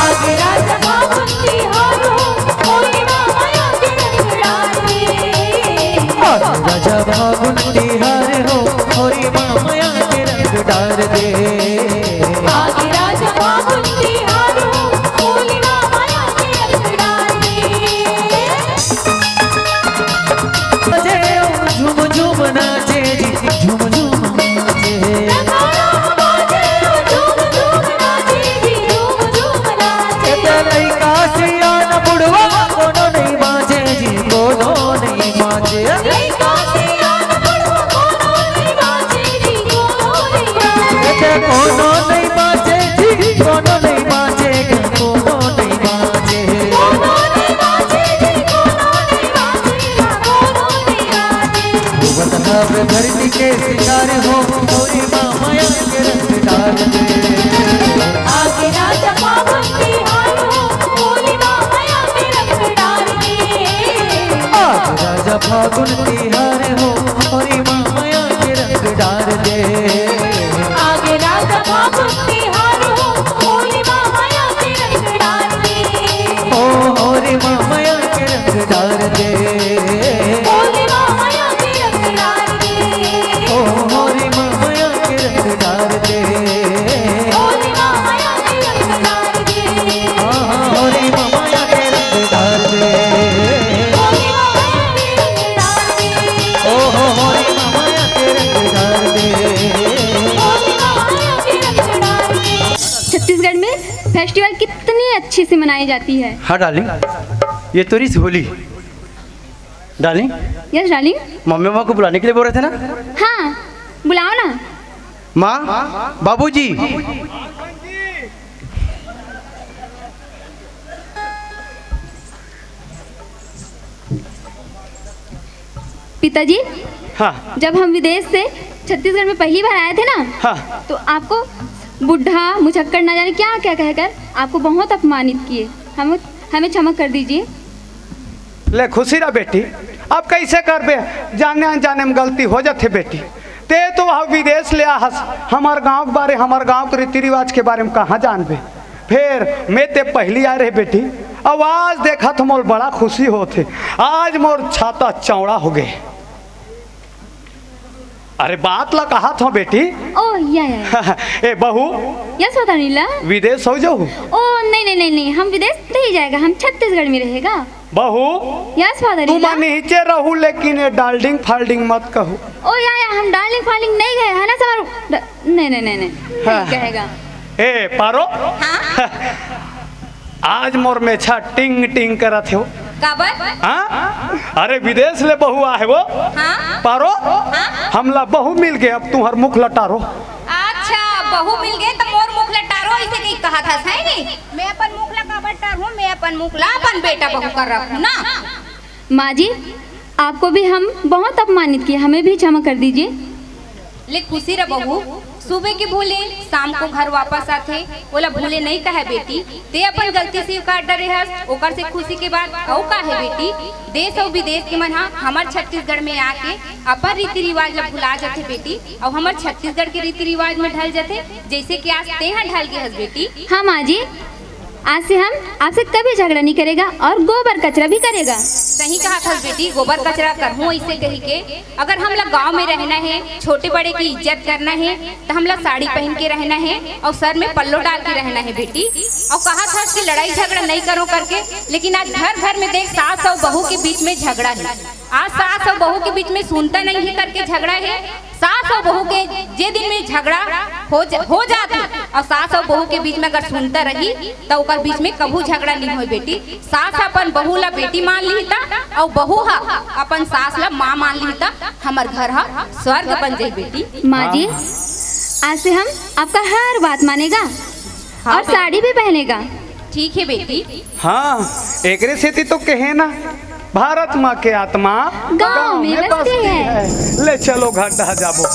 आगे राजा फागुन तिहार हो, मोरी माँ मया के रंगदार दे। आगे राजा फागुन तिहार हो, मोरी माँ मया के रंगदार दे। आगे राजा फागुन तिहार हो, मोरी माँ मया के रंगदार दे। बजे झूम झूम नाचे जी, झूम झूम नाचे। एते लइका सियान बुढ़वा कोनो नहीं बाँचे जी, कोनो नहीं बाँचे। एते कोनो नहीं बाँचे जी, कोनो नहीं बाँचे, कोनो नहीं बाँचे। डूबत हवे धरती के सिंगार हो, मोरी माँ मया के रंग डार दे। आगे राजा फागुन तिहार हो, मोरी माँ मया के रंग डार दे। आगे राजा फागुन तिहार हो, मोरी माँ मया के रंग डार दे। आगे राजा फागुन तिहार हो, मोरी माँ मया के रंग डार दे। ओ मोरी माँ मया के रंग डार दे। मोरी माँ मया के रंग डार दे। ओ मोरी माँ मया के रंग डार दे। मोरी माँ मया के रंग डार दे। हाँ, हाँ, मोरी माँ मया के रंग डार दे। मोरी माँ मया के रंग डार दे। ओ हो, मोरी माँ मया के रंग डार दे। मोरी माँ मया के रंग डार दे। छत्तीसगढ़ में फेस्टिवल कितनी अच्छे से मनाई जाती है। हाँ डार्लिंग, ये तो रही Holi. Darling, yes darling. Mummy papa को बुलाने के लिए बोल रहे थे ना? हाँ, बुलाओ ना। माँ, बाबूजी। पिताजी, हाँ। जब हम विदेश से छत्तीसगढ़ में पहली बार आए थे ना, हाँ। तो आपको बुढ़ा, मुझक्कड़, ना जाने क्या क्या कहकर आपको बहुत अपमानित किए। हम, हमें क्षमा कर दीजिए। ले खुशी रह बेटी, अब कैसे करबे, जाने अनजाने में गलती हो जाथे बेटी। ते तो वह विदेश ले आहस, हमार गांव के बारे, हमार गांव के रीति रिवाज के बारे में कहाँ जानबे? फेर मैं ते पहली आए रहे बेटी, अब आज देखत हो मोर बड़ा खुशी होत हे। आज मोर छाता चौड़ा हो गए। अरे बात ला कहत हो बेटी। ओ या, या, या। ए बहू, यस फादर नीला। विदेश हो जाऊ? ओ नहीं नहीं नहीं नहीं, हम विदेश नहीं जाएगा, हम छत्तीसगढ़ में रहेगा। बहू, यस फादर तुम नीला। नीचे रहू लेकिन ये डार्लिंग फाल्डिंग मत कहू। ओ या या, हम डार्लिंग फाल्डिंग नहीं गए है ना समारू। ड-, नहीं नहीं नहीं नहीं, हाँ। नहीं कहेगा। ए पारो, हाँ? आज मोर मेछा टिंग टिंग करत हे। काबर? हाँ? अरे विदेश ले बहू आहे वो। हाँ? पारो, हाँ? हमला बहू मिल गए, अब तुहर मुख लटारो। अच्छा, बहू मिल गए तो मोर मुख लटारो, ऐसे कहीं कहा था, है नहीं? मैं अपन मुख ला काबर टारहूँ, मैं अपन मुख ला अपन बेटा बहू कर रखूँ ना। माँ जी, आपको भी हम बहुत अपमानित किए, हमें भी क्षमा कर दीजिए। ले खुशी रह बहू, सुबह के भूले शाम को घर वापस आथे, ओला भूले नहीं कहे बेटी। ते अपन गलती स्वीकार डरे हस, ओकर से खुशी के बात अउ का है बेटी? देश अउ विदेश के मन हा हमर छत्तीसगढ़ में आके अपन रीति रिवाज ला भुला जाथे बेटी, अउ हमर छत्तीसगढ़ के रीति रिवाज में ढल जाथे, जैसे कि आज तेहा ढल गे हस बेटी। हाँ माँ जी, आज से हम आपसे कभी झगड़ा नहीं करेगा और गोबर कचरा भी करेगा। सही कहा थस बेटी, गोबर कचरा करहूँ ऐसे कही के। अगर हमला गांव में रहना है, छोटे बड़े की इज्जत करना है, तो हमला साड़ी पहन के रहना है और सर में पल्लो डाल के रहना है बेटी। और कहा थस कि लड़ाई झगड़ा नहीं करो करके, लेकिन आज घर घर में देख सास और बहू के बीच में झगड़ा है। आज सास अउ बहू के बीच में सुनता नहीं है करके झगड़ा है। सास अउ बहू के जे दिन में झगड़ा हो ज-, हो जात हे अउ सास अउ बहू के बीच में अगर सुनता रही त ओकर बीच में कभू झगड़ा नहीं होय बेटी। सास अपन बहू ला बेटी मान लिही त अउ बहू ह अपन सास ला माँ मान लिही त हमर घर ह स्वर्ग बन जाई बेटी। माँ जी, आज से हम आपका हर बात मानेगा और साड़ी भी पहनेगा। ठीक है बेटी। हाँ, एकरे सेती तो कहे ना, भारत माँ के आत्मा गाँव में बसती है। ले चलो घर डहा जाबो।